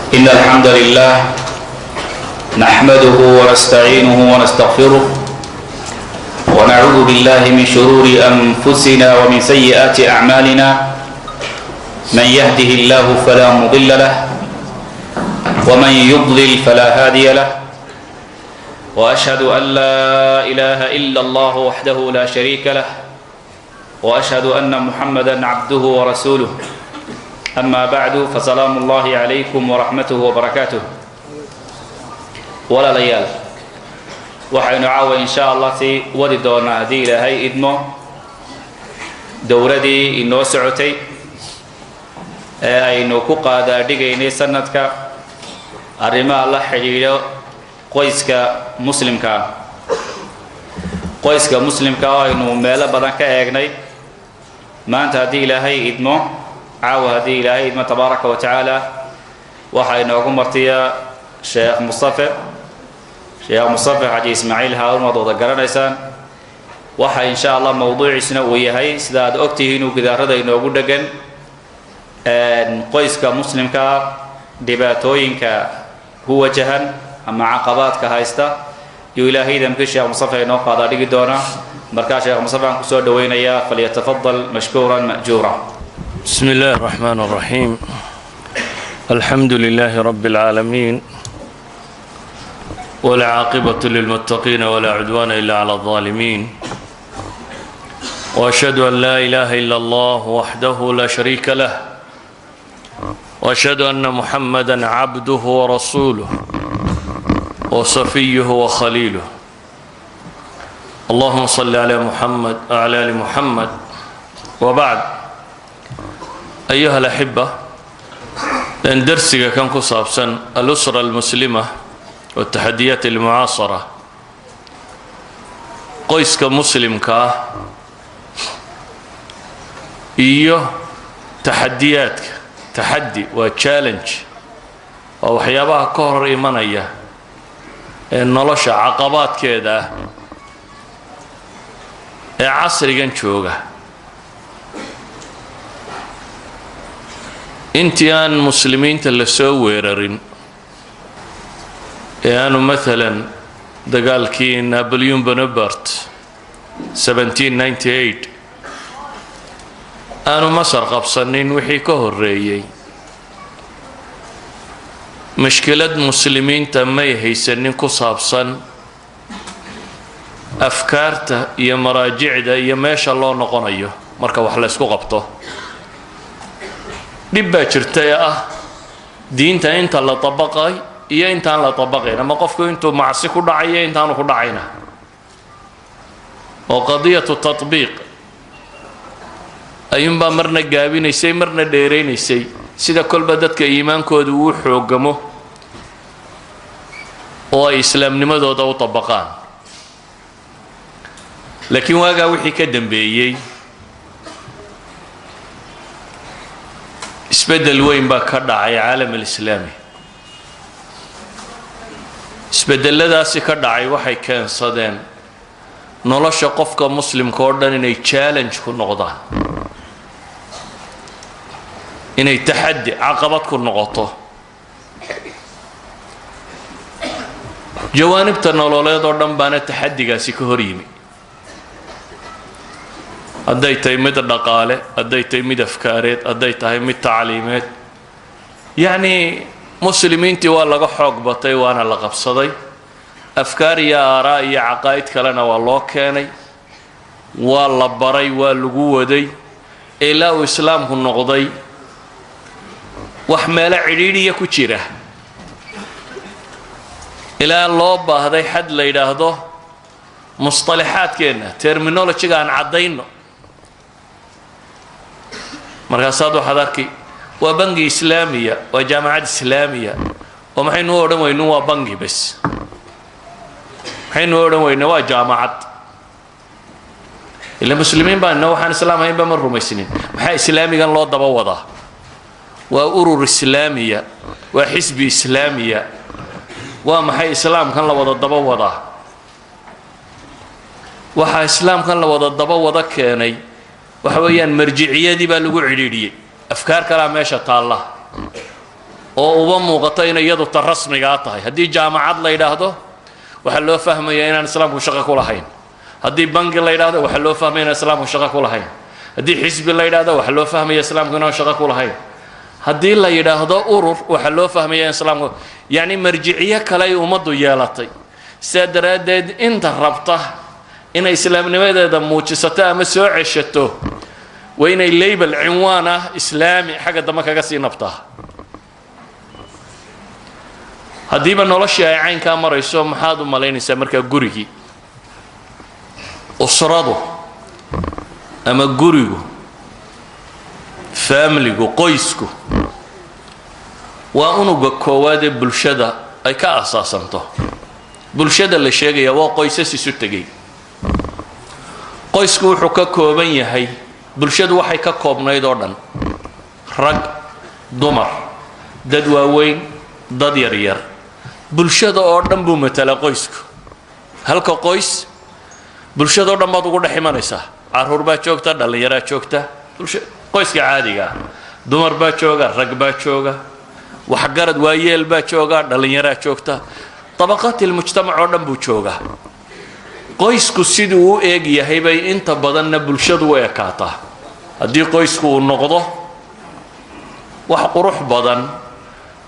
إن الحمد لله نحمده ونستعينه ونستغفره ونعوذ بالله من شرور أنفسنا ومن سيئات أعمالنا، من يهده الله فلا مضل له ومن يضلل فلا هادي له، وأشهد أن لا إله إلا الله وحده لا شريك له، وأشهد أن محمدا عبده ورسوله. أما بعد، فسلام الله عليكم ورحمته وبركاته. Walaalayaal, waxaynu caawa insha Allah sii wadi doonaa, haddii Ilaahay idmo, dowradii inoo socotay ee aynu ku qaadaadhigaynay sanadka arrimaha la xidhiidho qoyska muslimkaa. Qoyska muslimka oo aynu meelo badan ka eegnay, maanta haddii Ilaahay idmo, caawa haddii Ilaahay idmo tabaaraka wa tacaala, waxaa inoogu martiya Sheekh Mustafe, Sheekh Mustafe Xaji Ismaaciil Haaruun, waad wada garanaysaan. Waxa insha Allah mowduuciisna uu yahay, sida aad ogtihiin uu gidaarada inoogu dhegan, qoyska muslimkaa dhibaatooyinka ku wajahan ama caqabaadka haysta yuu Ilaahay idamkii Sheekh Mustafe inoo qaadaa dhigi doonaa. Markaa Sheekh Mustafe aan kusoo dhaweynayaa, falyatafadal mashkuuran ma'juura. بسم الله الرحمن الرحيم. الحمد لله رب العالمين، والعاقبة للمتقين، ولا عدوان إلا على الظالمين، وأشهد أن لا إله إلا الله وحده لا شريك له، وأشهد أن محمدا عبده ورسوله وصفيه وخليله. اللهم صل على محمد وعلى آل محمد، وبعد. أيها الأحبة، darsiga kan ku saabsan الأسرة المسلمة والتحديات المعاصرة، qoyska muslimka ah iyo taxadiyaadka. Taxaddi waa challenge, waa waxyaabaha ka hor imanaya ee nolosha caqabaadkeeda ah ee casrigan jooga. Intii aan muslimiinta la soo weerarin ee aanu maalan dagaalkii Napoleon Bonaparte 1798 aanu Masar qabsanin, wixii ka horreeyey mushkilad muslimiinta may haysanin ku saabsan afkaarta iyo maraajicda iyo meesha loo noqonayo marka wax laysku qabto. Dhib baa jirta ee ah diinta inta la dabaqay iyo intaan la dabaqayn, ama qofku intuu macsi ku dhacayo intaanu ku dhacayna, oo qadiyatu tatbiiq ayuunbaa marna gaabinaysay, marna dheeraynaysay, sida kolba dadka iimaankooda uu xoogamo oo ay islaamnimadooda u dabaqaan. Laakiin waagaa wixii ka dambeeyey isbeddel weyn baa ka dhacay caalam alislaami. Isbeddeladaasi ka dhacay waxay keensadeen nolosha qofka muslimka oo dhan inay challenge ku noqdaan, inay taxaddi caqabad ku noqoto jawaanibta nololeed oo dhan baana taxaddigaasi ka hor yimi, hadday tahay mid dhaqaale, hadday tahay mid afkaareed, hadday tahay mid tacliimeed. Yacnii muslimiintii waa laga xoog batay, waana la qabsaday, afkaar iyo aaraa iyo caqaa'id kalena waa loo keenay, waa la baray, waa lagu waday, ilaa uu islaamku noqday wax meelo cidhiidhiya ku jira, ilaa loo baahday xad la yidhaahdo musطalaxaadkeenna, terminologyga aan caddayno. Markaasaad waxaad arki waa bangi islaamiya, waa jaamacad islaamiya, oo maxaynu u odhan weynu waa bangi bes? Maxaynu u odhan weyna waa jaamacad? Ila muslimiin baa ina waxaan islaam ahaynba ma rumaysnin. Maxaa islaamigan loo daba wadaa? Waa urur islaamiya, waa xisbi islaamiya, waa maxay islaamkan la wada daba wadaa? Waxaa islaamkan la wada daba wada keenay waxa weeyaan marjiciyadii baa lagu cidhiidhiyey, afkaar kalaa meesha taalla. Oo uba muuqato inay iyadu ta rasmigaa tahay. Haddii jaamacad la yidhaahdo, waxaa loo fahmayaa inaan Islaamku shaqo ku lahayn. Haddii bangi la yidhahdo, waxaa loo fahmaya inaan Islaamku shaqo ku lahayn. Haddii xisbi la yidhahdo, waxaa loo fahmaya Islaamku inaan shaqo ku lahayn. Haddii la yidhaahdo urur, waxaa loo fahmaya in Islaamku, yacni, marjiciyo kale ay ummaddu yeelatay. Sidaa daraaddeed, inta rabta inay islaamnimadeeda muujisato ama soo ceshato, waa inay label, cinwaan ah Islaami, xagga dambe kaga sii nabtaa. Haddiiba noloshii ay caynkaa marayso, maxaad u malaynaysaa markaa gurigii, usradu ama gurigu, faamiligu, qoysku? Waa unuga koowaad ee bulshada ay ka asaasanto. Bulshada la sheegaya waa qoysas isu tegey. Qoysku wuxuu ka kooban yahay bulshadu waxay ka koobnayd oo dhan: rag, dumar, dad waaweyn, dad yaryar. Bulshada oo dhan buu matalaa qoysku. Halka qoys bulshada o dhan baad ugu dhex imanaysaa. Carruur baa joogta, dhallinyaraa joogta, bulsha qoyska caadiga ah, dumar baa jooga, rag baa jooga, waxgarad waayeel baa jooga, dhallinyaraa joogta, طبقات المجتمع oo dhan buu joogaa qoysku. Siduu u eeg yahay bay inta badanna bulshadu u ekaataa. Haddii qoysku uu noqdo wax qurux badan,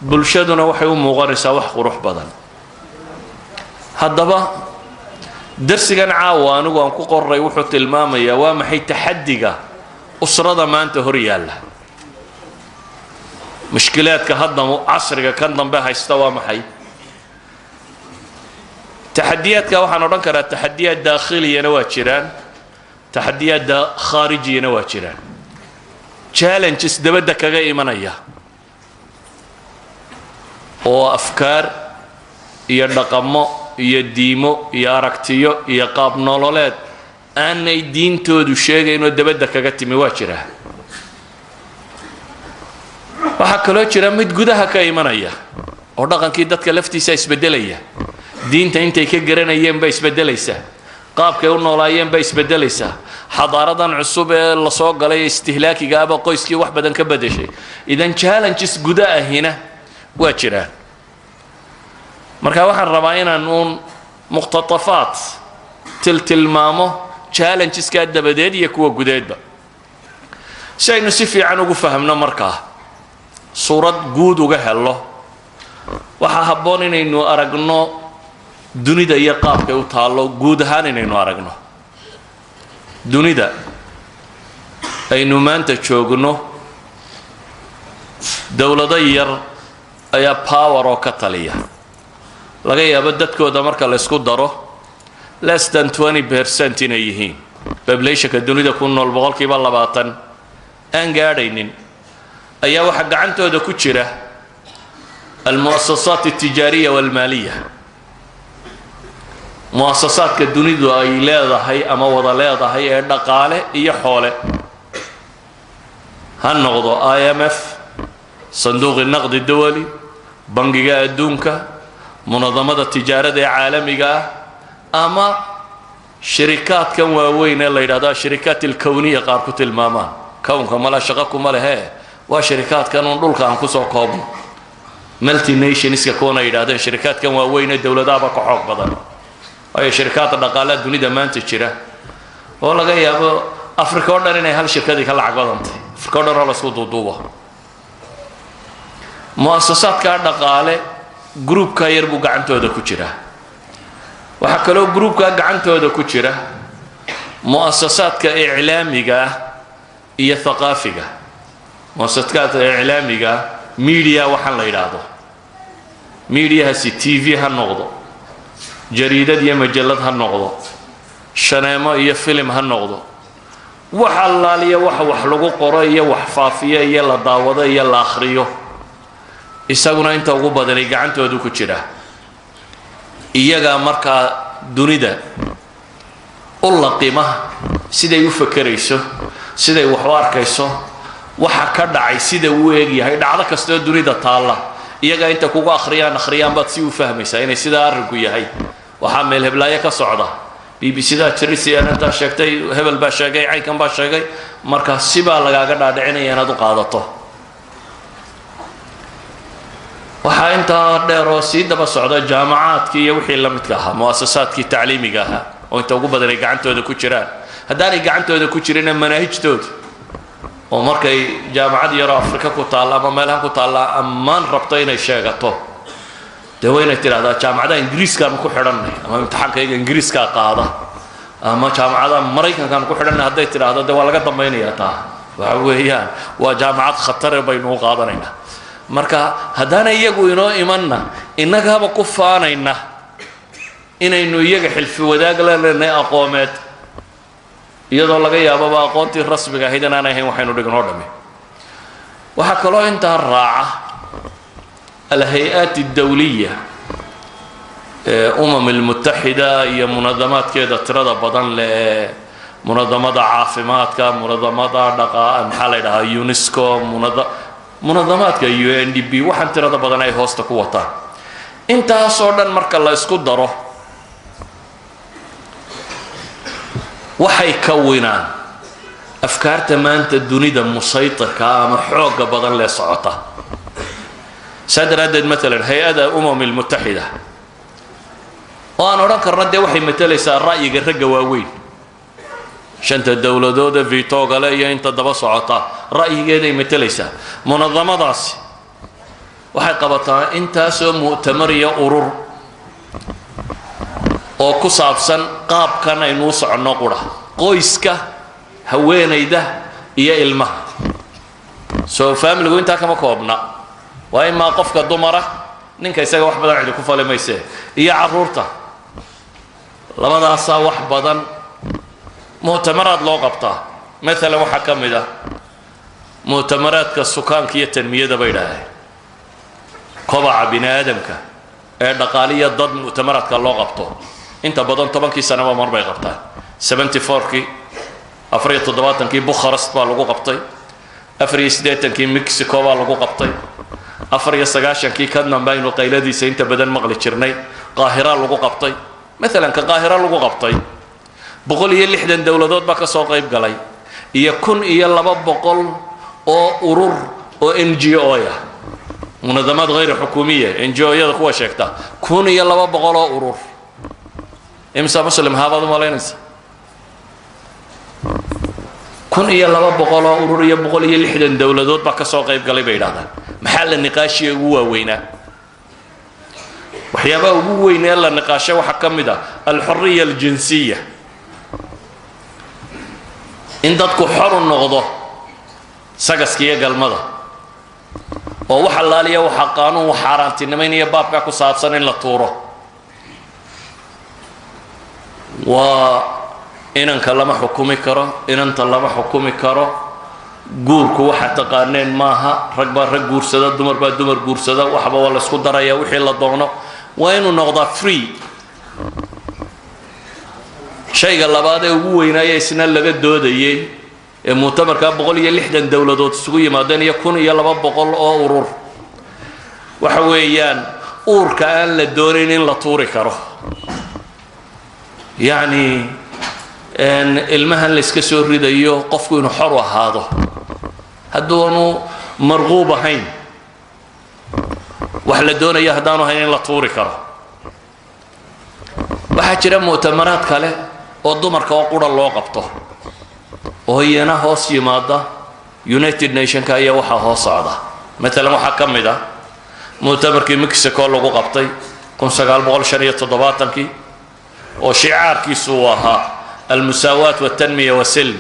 bulshaduna waxay u muuqanaysaa wax qurux badan. Haddaba, darsigan caawa anigu aan ku qoray wuxuu tilmaamayaa waa maxay taxaddiga usrada maanta hor yaalla, mushkilaadka hadda casriga kan dambe haysta waa maxay taxadiyaadka. Waxaan odhan karaa taxadiyaad daakhiliyana waa jiraan, taxadiyaad khaarijiyana waa jiraan, challenges dabadda kaga imanaya oo afkaar iyo dhaqamo iyo diimo iyo aragtiyo iyo qaab nololeed aanay diintoodu sheegaynoo dabadda kaga timi waa jiraa. Waxaa kaloo jira mid gudaha ka imanaya oo dhaqankii dadka laftiisa isbeddelaya, diinta intay ka garanayeen baa isbeddelaysa, qaabkay u noolaayeen baa isbeddelaysa. Xadaaradan cusub ee lasoo galay ee istihlaakiga aba qoyskii wax badan ka beddeshay. Idan challenges guda ahina waa jiraan. Marka waxaan rabaa inaan uun muqtatafaat tiltilmaamo challengeskaa dabadeed iyo kuwa gudeedba, si aynu si fiican ugu fahmno. Markaa suurad guud uga helo, waxaa habboon inaynu aragno dunida iyo qaabkay u taallo guud ahaan. Inaynu aragno dunida aynu maanta joogno, dowlado yar ayaa power oo ka taliya. Laga yaabo dadkooda marka la ysku daro less than 20% inay yihiin populationka dunida ku nool, 20% aan gaadhaynin, ayaa waxaa gacantooda ku jira المؤسسات التجارية والمالية, muasasaadka dunidu ay leedahay ama wada leedahay ee dhaqaale iyo xoole, ha noqdo IMF, صندوق النقد الدولي, Bangiga Adduunka, munadamada tijaarada ee caalamiga ah, ama shirikaadkan waaweyn ee la yidhahdo الشركات الكونية, qaar ku tilmaamaan kownka mala shaqo kuma lehe, waa shirikaadkan uun dhulka aan kusoo koobno, multinationska kuwana yidhahdeen, shirikaadkan waaweyn ee dowladahaba ka xoog badan. Waayo, shirikaadda dhaqaalaha dunida maanta jira oo laga yaabo Africa oo dhan inay hal shirkadii ka lacag badantay, Africa o dhan oo laisku duuduubo, muasasaadkaa dhaqaale groupkaa yar buu gacantooda ku jiraa. Waxaa kaloo groupkaa gacantooda ku jira muasasaadka iclaamiga ah iyo thaqaafiga. Muasasaadka iclaamiga ah, media waxaan la yidhaahdo, mediahaasi TV ha noqdo, jariidad iyo majallad ha noqdo, shaneemo iyo filim ha noqdo, wax allaaliya waxa wax lagu qoro iyo wax faafiyo iyo la daawado iyo la akhriyo, isaguna inta ugu badanay gacantoodu ku jira. Iyagaa markaa dunida u laqima siday u fakerayso, siday wax u arkayso, waxa ka dhacay sida uu eegyahay. Dhacdo kastoo dunida taalla iyagaa inta kugu akhriyaan akhriyaan baad si u fahmaysaa inay sidaa arrinku yahay. Waxaa meel heblaayo ka socda, BBC daa jiri, CNN taa sheegtay, hebel baa sheegay, caynkan baa sheegay. Marka sibaa lagaaga dhaadhicinaya inaad u qaadato. Waxaa intaa dheer oo sii daba socda jaamacaadkii iyo wixii la midka ahaa, mu'asasaadkii tacliimiga ahaa oo inta ugu badan ay gacantooda ku jiraan, haddaanay gacantooda ku jirina manaahijtooda, oo markay jaamacad yaroo Afrika ku taalla ama meelaha ku taalla ammaan rabto inay sheegato, dee waa inay tidhahdaa jaamacadaha Ingiriiskaanu ku xidhannay ama imtixaankayga Ingiriiskaa qaada ama jaamacadaha Maraykankaanu ku xidhannay. Hadday tidhaahdo, dee waa laga dambaynayaa. Taa waxa weeyaan waa jaamacad khatare baynu u qaadanaynaa. Marka haddaana iyagu inoo imanna, innagaaba ku faanayna inaynu iyaga xilfi wadaag la leenay aqoomeed, iyadoo laga yaababa aqoontii rasmiga ahayd inaan ahayn waxaynu dhignoo dhami. Waxaa kaloo intaa raaca الهيئات الدولية ee Umam Almutaxida iyo munadamaadkeeda tirada badan leh, munadamada caafimaadka, munadamada dhaqa, maxaa la yidhahaa, UNESCO, munadamaadka UNDP, waxaan tirada badan ay hoosta ku wataan. Intaasoo dhan marka la isku daro, waxay kawinaan afkaarta maanta dunida musaytirka ama xoogga badan lee socota. Saa daraaddeed, maalan hay-ada Umam Almutaxida oo aan odhan karno dee waxay matelaysaa ra'yiga ragga waaweyn, shanta dowladooda vitogale iyo inta daba socota ra'yigeeday matelaysaa. Munadamadaasi waxay qabataa intaasoo mu'tamar iyo urur oo ku saabsan qaabkan aynuu soconno qura, qoyska, haweenayda iyo ilmaha. Soo faamiligu intaa kama koobna? Waa imaa qofka dumara, ninka isaga wax badan cidi ku fali mayse, iyo carruurta. Labadaasaa wax badan mu'tamaraad loo qabtaa. Maalan waxaa ka mid ah mu'tamaraadka sukaanka iyo tanmiyada bay idhaaheen, kobaca bini aadamka ee dhaqaaliya dad, mu'tamaraadka loo qabto inta badan 10kii sanaba mar bay qabtaan. 74kii, 74kii Bukharest baa lagu qabtay, 84kii Mexico baa lagu qabtay, 94kii kadnan baynu qayladiisa inta badan maqli jirnay, Qaahira lagu qabtay. Maalan ka Qaahira lagu qabtay 160 dowladood baa ka soo qayb galay iyo 1200 oo urur oo NGO ah, munadamaad غير حكومية, NGO-yada kuwa sheegta. 1200 oo urur, imsa Muslim haabaad u malaynaysa? 1200 oo urur iyo 160 dowladood baa ka soo qayb galay bay yidhahdaan. Maxaa la niqaashiya ugu waaweynaa? Waxyaabaha ugu weyn ee la niqaashay waxaa ka mid ah الحرية الجنسية, in dadku xor u noqdo sagaska iyo galmada, oo wax allaaliya waxaa qaanuun wax xaaraantinimaynaya baabkaa ku saabsan in la tuuro. Waa inanka lama xukumi karo, inanta lama xukumi karo, guurku waxaa taqaaneen maaha, rag baa rag guursada, dumar baa dumar guursada, waxba waa laysku daraya, wixii la doono waa inuu noqdaa free. Shayga labaad ee ugu weynaaya isna laga doodayey ee mu'tamarkaa 160 dowladood isugu yimaadeen iyo 1200 oo urur waxa weeyaan uurka aan la doonayn in la tuuri karo, yacni ilmahan la iska soo ridayo, qofku inuu xor u ahaado hadduunu marquub ahayn, wax la doonaya haddaanu ahayn, in la tuuri karo. Waxaa jira mu'tamaraad kale oo dumarka oo qura loo qabto oo iyana hoos yimaada United Nationka ayaa waxaa hoos socda. Maalan waxaa ka mid ah mu'tamarkii Mexico lagu qabtay 1975kii oo shicaarkiisu uu ahaa المساواة والتنمية والسلم.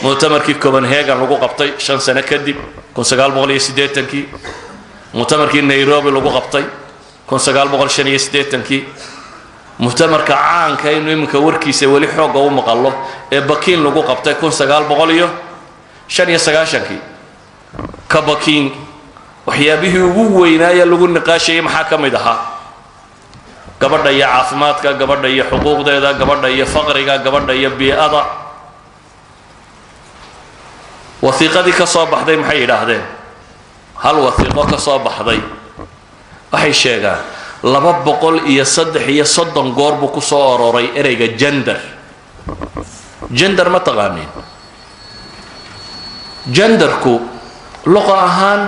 Mu'tamarkii Copenhagen lagu qabtay 5 sano kadib, 1980kii. Mu'tamarkii Nairobi lagu qabtay 1985kii. Mu'tamarka caanka inu iminka warkiisa weli xoogga u maqallo ee Bakiin lagu qabtay 1995kii. Ka Bakiin waxyaabihii ugu weynaaya lagu niqaashayay maxaa ka mid ahaa? Gabadha iyo caafimaadka, gabadha iyo xuquuqdeeda, gabadha iyo faqriga, gabadha iyo bii'ada. Wasiiqadii ka soo baxday maxay yidhaahdeen? Hal wasiiqo ka soo baxday waxay sheegaan 233 goor buu ku soo aroray ereyga gender. Gender ma taqaanin? Genderku luqa ahaan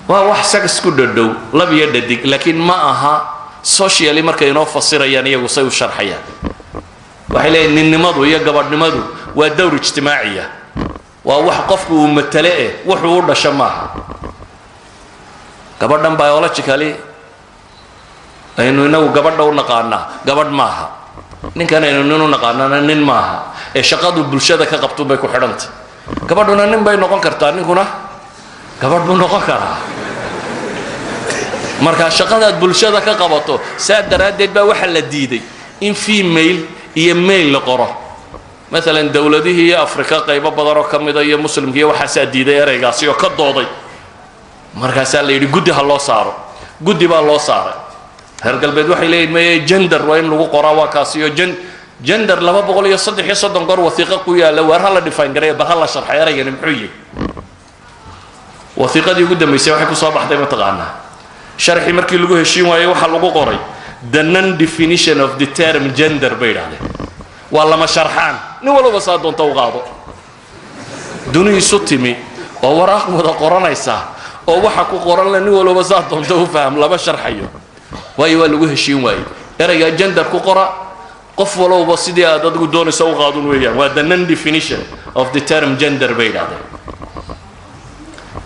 Waa wax sagas ku dhadhow, lab iyo dhadig, laakiin ma aha. Socially markay inoo fasirayaan, iyagu say u sharxayaan, waxay leeyihin ninnimadu iyo gabadhnimadu waa dowr ijtimaaciya, waa wax qofku uu matale eh, wuxuu u dhasho maaha. Gabadhan biologically aynu inagu gabadha u naqaanaa gabadh maaha, ninkan aynu nin u naqaanana nin maaha, ee shaqadu bulshada ka qabtun bay ku xidhantay. Gabadhuna nin bay noqon kartaa, ninkuna gabadh buu noqon karaa. Marka shaqadaad bulshada ka qabato, saa daraaddeed baa waxaa la diiday in female iyo male la qoro. Maalan dowladihii iyo Afrika qaybo badan oo ka mida iyo Muslimka iyo waxaasaa diiday ereygaasi oo ka dooday. Markaasaa la yidhi guddi ha loo saaro. Guddi baa loo saaray. Reer galbeed waxay leeyihin maye, gender waa in lagu qoraa, waa kaasi. Oo gender 233 goor wasiiqo ku yaalla. Waar ha la define gareeya, bal ha la sharxay ereygani muxuu yihi. Wasiiqadii ugu dambaysay waxay kusoo baxday, mataqaanaa, sharxii markii lagu heshiin waayey, waxaa lagu qoray "the non definition of the term gender" bay idhahdeen. Waa lama sharxaan, nin walbaba saa doonta u qaado. Duni isu timi oo waraaq wada qoranaysaa oo waxa ku qoran le nin walbaba saa doonta u faham, lama sharxayo. Waayo, waa lagu heshiin waayey. Ereyga gender ku qora, qof walowba sidii aad adigu doonaysa u qaadun weeyaan. Waa the non definition of the term gender bay idhahdeen.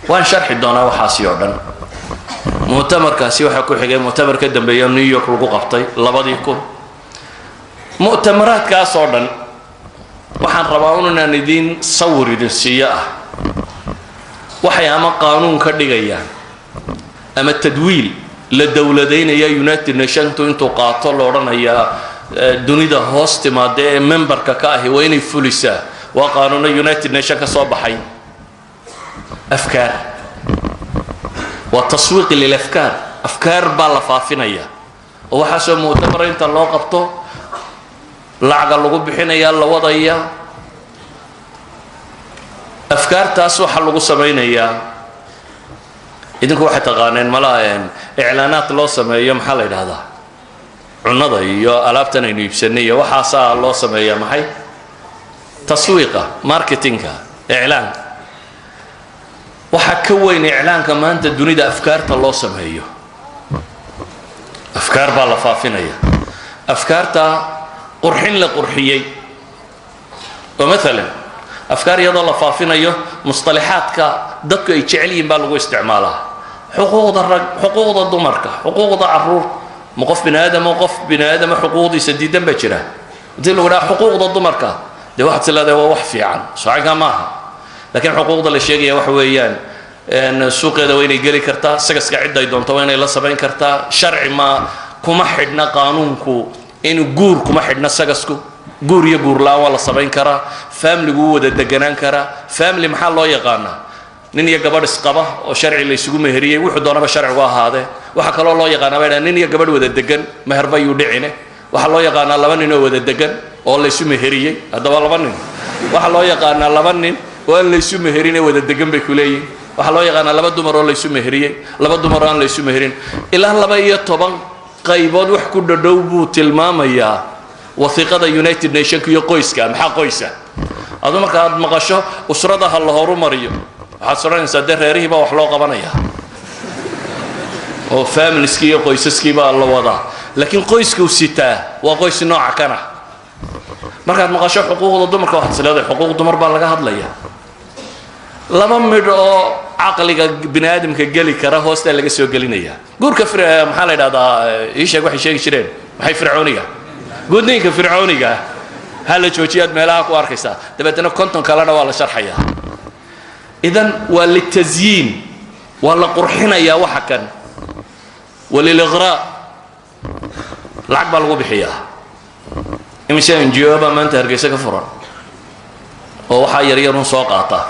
Waan sharxi doonaa waxaasi oo dhan. Mu'tamarkaasi waxaa ku xigay mu'tamar ka dambeeya, New York lagu qabtay 2000. Mu'tamaraadkaas oo dhan waxaan rabaa un inaan idiin sawir idin siiyo ah. Waxay ama qaanuun ka dhigayaan ama tadwiil la dowladaynaya United Nationtu intuu qaato la odhanayaa dunida hoos timaada ee memberka ka ahi waa inay fulisaa. Waa qaanuuno United Nation ka soo baxay. Afkaar waa taswiiqi lilafkaar, afkaar baa la faafinaya oo waxaasoo mu'tamara inta loo qabto lacaga lagu bixinaya, la wadaya afkaartaas. Waxaa lagu samaynayaa, idinku waxay taqaaneen malaa, iclaanaad loo sameeyo, maxaa la yidhahdaa, cunnada iyo alaabtan aynu iibsanay iyo waxaasaa loo sameeyaa, maxay, taswiiqa, marketingka, iclaanka. Waxaa ka weyn iclaanka maanta dunida afkaarta loo sameeyo. Afkaar baa la faafinaya, afkaarta qurxin la qurxiyey oo maalan afkaar iyadoo la faafinayo musطalaxaadka dadku ay jecel yihiin baa lagu isticmaalaa: xuquuqda rag, xuquuqda dumarka, xuquuqda caruur. Ma qof bini aadamo, qof bini aadama xuquuqdiisa diidan baa jira? Hadii lagu dhaha xuquuqda dumarka, dee waxaad is leedahay waa wax fiican, socankaa maaha. Laakiin xuquuqda la sheegaya waxa weeyaan suuqeeda waa inay geli kartaa, sagaska cidday doonto waa inay la samayn kartaa, sharci ma kuma xidhna, qaanuunku inuu guur kuma xidhna, sagasku guur iyo guur la-aan waa la samayn karaa, familigu wuu wada deganaan karaa. Family maxaa loo yaqaanaa? Nin iyo gabadh isqaba oo sharci la isugu meheriyey, wuxuu doonaba sharcigu ahaadee. Waxaa kaloo loo yaqaanaa bay dhahan nin iyo gabadh wada degan, meherba yuu dhicine. Waxaa loo yaqaanaa laba nin oo wada degan oo laysu meheriyey. Haddaba laba nin waxaa loo yaqaanaa laba nin oo aan laysu meherine wada degan bay ku leeyihin. Waxaa loo yaqaanaa laba dumar oo laysu meheriyey, laba dumar oo aan laysu meherin. Ilaa 12 qaybood wax ku dhadhow buu tilmaamayaa wasiiqada United Nationka iyo qoyska. Maxaa qoysa? Adu marka aad maqasho usrada ha la horumariyo, waxaad soranaysaa dee reerihii baa wax loo qabanaya oo familieskii iyo qoysaskii baa la wadaa. Laakiin qoyskuu sitaa waa qoys nooca kana. Markaad maqasho xuquuqda dumarka, waxaad is leedahay xuquuq dumar baa laga hadlaya. Laba midh oo caqliga bini aadamka geli kara hoostaa laga soo gelinaya. Guurka, maxaa la yidhahdaa, ii sheeg, waxay sheegi jireen maxay, fircooniga, gudniinka fircooniga ha la joojiyaad meelaha ku arkaysaa. Dabeetana 50 kalena waa la sharxayaa. Idan waa litasyiin, waa la qurxinayaa waxa kan, waliliqraa, lacag baa lagu bixiyaa. Imise NGO baa maanta Hargeysa ka furan oo waxaa yaryarun soo qaata?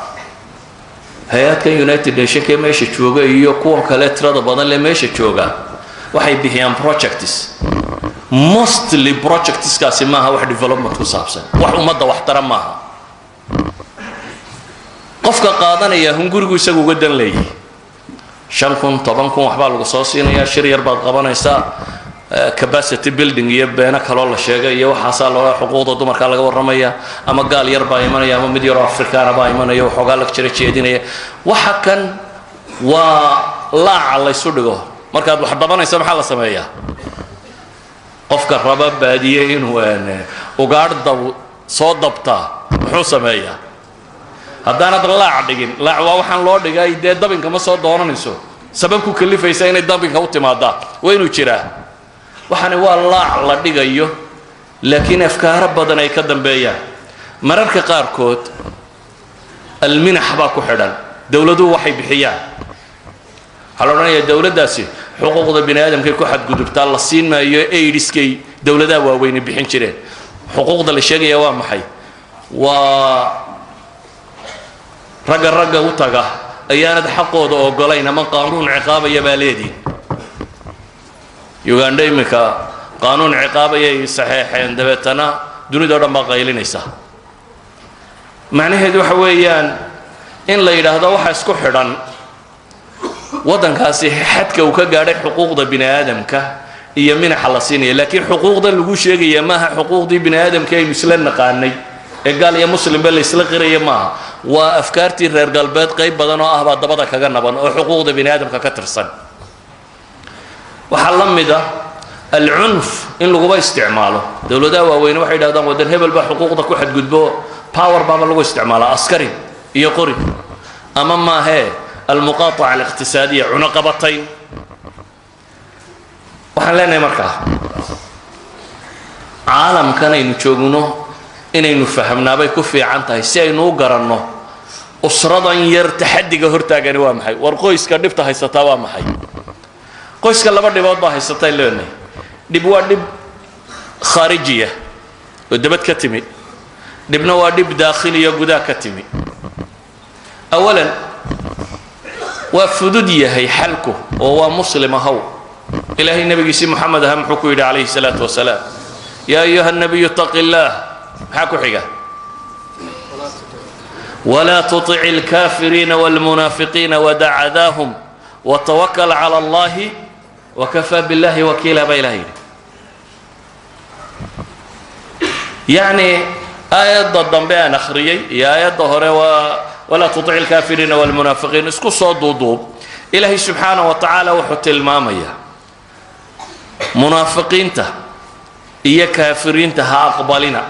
Hay-adkan United Nationkee meesha jooga iyo kuwan kale tirada badan le meesha jooga waxay bixiyaan projects. Mostly projectskaasi maaha wax development ku saabsan, wax ummadda wax tara maaha. Qofka qaadanaya hungurigu isagu uga dan leeyahy. 5,000, 10,000 waxbaa lagu soo siinayaa, shir yar baad qabanaysaa, capacity building iyo beeno kaloo la sheegay iyo waxaasaa loo, xuquuqda dumarkaa laga warramaya, ama gaal yar baa imanaya ama mid yaroo Afrikaana baa imanaya, waxoogaa la jira jeedinaya. Waxa kan waa Laaca laysu dhigo markaad wax dabanaysa, maxaa la sameeyaa? Qofka raba baadiye inuu ugaadh dab soo dabtaa muxuu sameeyaa? Haddaanad laac dhigin, laac waa waxaan loo dhigay dee, dabinka ma soo doonanayso. Sabab ku kalifaysa inay dabinka u timaadaa waa inuu jiraa. Waxani waa laac la dhigayo, laakiin afkaaro badan ay ka dambeeyaan. Mararka qaarkood alminax baa ku xidhan, dowladuhu waxay bixiyaan. Waxaa la odhanayaa dowladdaasi xuquuqda bini aadamkay ku xadgudubtaa, la siin maayo aidskay dowladaha waaweyne bixin jireen. Xuquuqda la sheegaya waa maxay? Waa ragga ragga u taga ayaanad xaqooda ogolayn ama qaanuun ciqaabaya baa leediin. Ugandha iminka qaanuun ciqaabayay saxeexeen, dabeetana dunida o dhan baa qaylinaysa. Macnaheedu waxa weeyaan in la yidhaahdo waxa isku xidhan waddankaasi xadka uu ka gaadhay xuquuqda bini aadamka iyo minaxa la siinaya. Laakiin xuquuqdan lagu sheegaya maaha xuquuqdii bini aadamka aynu isla naqaanay ee gaal iyo muslimba la isla qiraya maaha. Waa afkaartii reer galbeed qayb badan oo ah baa dabada kaga naban oo xuquuqda bini aadamka ka tirsan. Waxaa la mid ah alcunf in laguba isticmaalo. Dowladaha waaweyne waxay yidhahdaan waddan hebel baa xuquuqda ku xadgudbo, power baaba lagu isticmaalaa, askari iyo qori, ama maahee almuqaataca aliqtisaadiya, cunaqabatayn. Waxaan leenahay markaa caalamkan aynu joogno inaynu fahamnaabay ku fiican tahay si aynu u garanno usradan yar taxadiga hortaagani waa maxay. War qoyska dhibta haysataa waa maxay? Qoyska laba dhibood baa haysatay leenahay. Dhib waa dhib khaarijiya oo dabad ka timi, dhibna waa dhib daakhiliya, gudaha ka timi. Awalan waa fudud yahay xalku oo waa muslim ahaw. Ilaahay nabigiisii Moxamed aha muxuu ku yidhi calayhi salaatu wasalaam? Yaa ayuha nabiyu ittaqi illaah. Maxaa ku xiga? Walaa tuطic اlkaafiriina wاlmunaafiqiina wadac adaahum watawakal cala allahi wakafaa biاllahi wakiila, baa ilaha yidhi. Yacni aayadda dambe aan akhriyey iyo aayadda hore waa walaa tuطic اlkaafiriina wاlmunaafiqiin. Isku soo duuduub, ilaahay subxaanaه wa tacaala wuxuu tilmaamayaa munaafiqiinta iyo kaafiriinta ha aqbalina.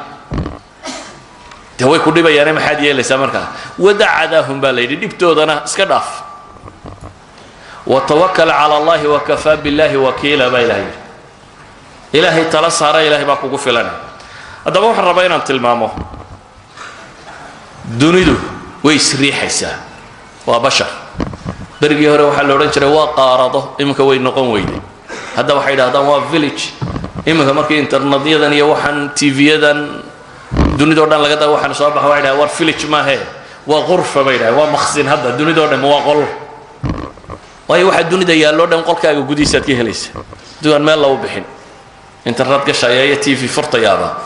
Dee way ku dhibayaane, maxaad yeelaysaa markaa? Wadac cadaahum baa la yidhi, dhibtoodana iska dhaaf. Watawakal cala allahi wakafaa biاllahi wakiila, baa ilahay yidhi. Ilaahay tala saara, ilahay baa kugu filanay. Haddaba waxaan rabaa inaan tilmaamo dunidu way isriixaysaa, waa bashar. Berigii hore waxaa la odhan jiray waa qaarado, iminka way noqon weyday. Hadda waxay yidhahdaan waa village. Iminka markii internetyadan iyo waxaan TV-yadan dunidao dhan laga da waxaan soo baxa, waxay dhahan war village maahe, waa qurfa bay dhahen, waa maqsin. Hadda dunidao dhan waa qol, waayo waxaa dunida yaalloo dhan qolkaaga gudihiisaad ka helaysa dugaan meel lagu bixin. Internet gashaya iyo TV furtayaaba,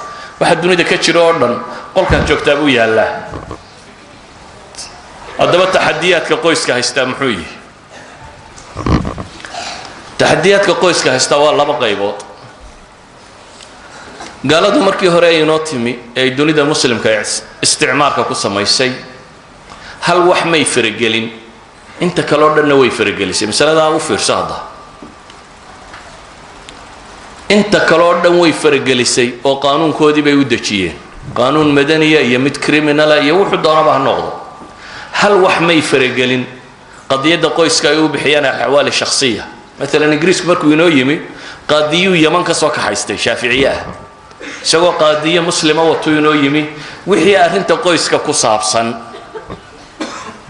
waxaa dunida ka jira oo dhan qolkaad joogtaa buu yaallaa. Haddaba taxadiyaadka qoyska haystaa muxuu yihi? Taxadiyaadka qoyska haystaa waa laba qaybood. Gaaladu markii hore ay inoo timi ee ay dunida muslimka isticmaarka ku samaysay, hal wax may faragelin, inta kale o dhanna way faragelisay. Masaladaa u fiirso hadda. Inta kale oo dhan way faragelisay oo qaanuunkoodii bay u dejiyeen, qaanuun madaniya iyo mid criminala iyo wuxuu doonaba ha noqdo. Hal wax may faragelin, qadiyadda qoyska ay u bixiyaan axwaali shakhsiya. Maalan Ingiriisku markuu inoo yimi, qaadiyuu Yaman ka soo kaxaystay Shaaficiye ah, isagoo qaadiye muslima watuu inoo yimi. Wixii arrinta qoyska ku saabsan,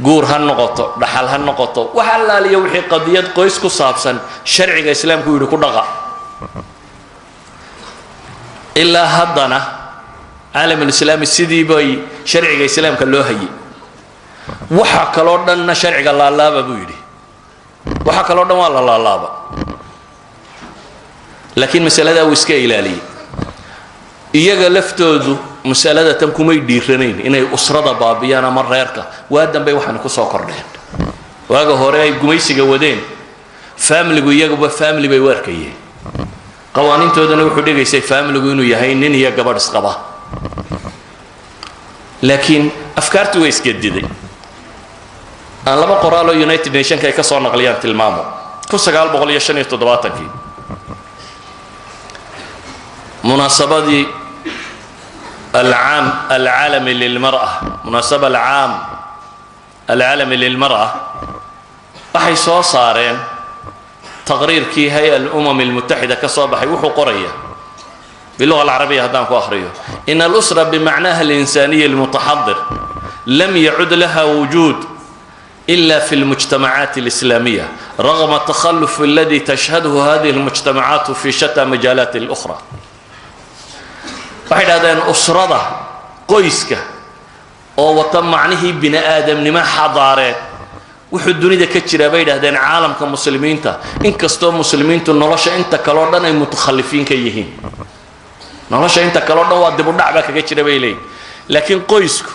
guur ha noqoto, dhaxal ha noqoto, wax allaaliya wixii qadiyad qoys ku saabsan, sharciga islaamku yidhi ku dhaqa. Ilaa haddana caalamulislaami sidii bay sharciga islaamka loo hayay. Waxa kaloo dhanna sharciga laalaaba buu yidhi, waxa kaloo dhan waa la laalaaba, laakiin masaladaa wuu iska ilaaliyey. Iyaga laftoodu masalada tan kumay dhiiranayn inay usrada baabiyaan ama reerka. Waa dambay waxaana kusoo kordheen. Waaga hore ay gumaysiga wadeen, faamiligu iyaguba family bay u arkayeen. Qawaaniintoodana wuxuu dhigaysay faamiligu inuu yahay nin iyo gabadh isqaba. Laakiin afkaartii way isgediday. Aan laba qoraaloo United Nationka ay ka soo naqliyaan tilmaamo. 1975-kii, munaasabadii العام العالمي للمرأة، munaasaba العام العالمي للمرأة، waxay soo saareen taqriirkii هيئة الأمم المتحدة ka soo baxay. Wuxuu qoraya باللغة العربية haddaan ku akhriyo: إن الأسرة بمعناها الإنساني المتحضر لم يعد لها وجود إلا في المجتمعات الإسلامية، رغم التخلف الذي تشهده هذه المجتمعات في شتى مجالات الأخرى. Waxay dhahdeen usrada, qoyska oo wata macnihii bini aadamnimo xadaareed, wuxuu dunida ka jiraa, bay dhahdeen, caalamka Muslimiinta, inkastoo Muslimiintu nolosha inta kaleo dhan ay mutakhalifiin ka yihiin. Nolosha inta kaleo dhan waa dibudhac baa kaga jira, bay leeyihin, laakiin qoysku,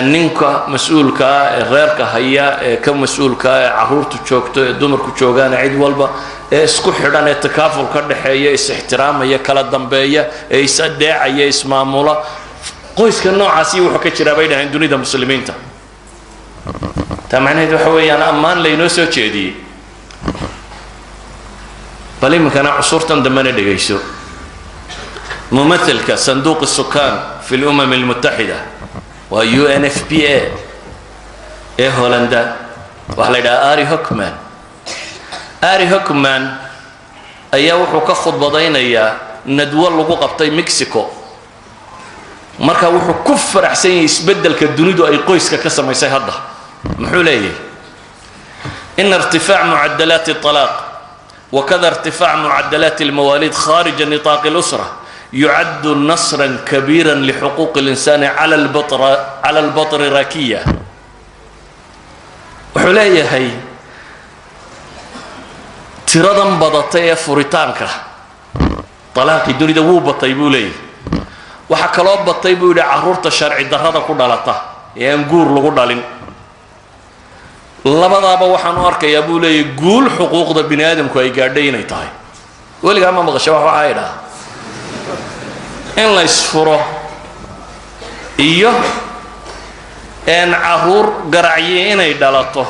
ninka mas-uulkaa ee reerka haya, ee ka mas-uulkaa, ee caruurtu joogto, ee dumarku joogaan, cid walba ee isku xidhan, ee takaaful ka dhexeeya, is-ixtiraamaya, kala dambeeya, ee is-adeecaya, ismaamula, qoyska noocaasi wuxuu ka jiraa, bay dhaheen, dunida Muslimiinta. Taa macnaheed waxa weeyaan ammaan laynoo soo jeediyey. Bal iminkana cusurtan dambena dhegayso. Mumathelka صندوق السكان في الأمم المتحدة, waa UNFPA ee Holanda, waxaa la yidhaha Ari Hoekman. Ari Hoekman ayaa wuxuu ka khudbadaynayaa nadwo lagu qabtay Mexico. Marka wuxuu ku faraxsan yahay isbeddelka dunidu ay qoyska ka samaysay hadda. Muxuu leeyahay? إن ارتفاع معدلات الطلاق وكذا ارتفاع معدلات المواليد خارج نطاق الأسرة يعد نصرا كبيرا لحقوق الإنسان على البطريركية. Wuxuu leeyahay tiradan badatay ee furitaanka, talaaqii dunida wuu batay, buu leeyahay. Waxaa kaloo batay, buu yidhi, carruurta sharci darrada ku dhalata ee aan guur lagu dhalin. Labadaaba waxaan u arkayaa, buu leeyahay, guul xuquuqda bini aadamku ay gaadhay inay tahay. Weligaa ma maqasha wax waxaa idhaha in la isfuro iyo n caruur garacyi inay dhalato?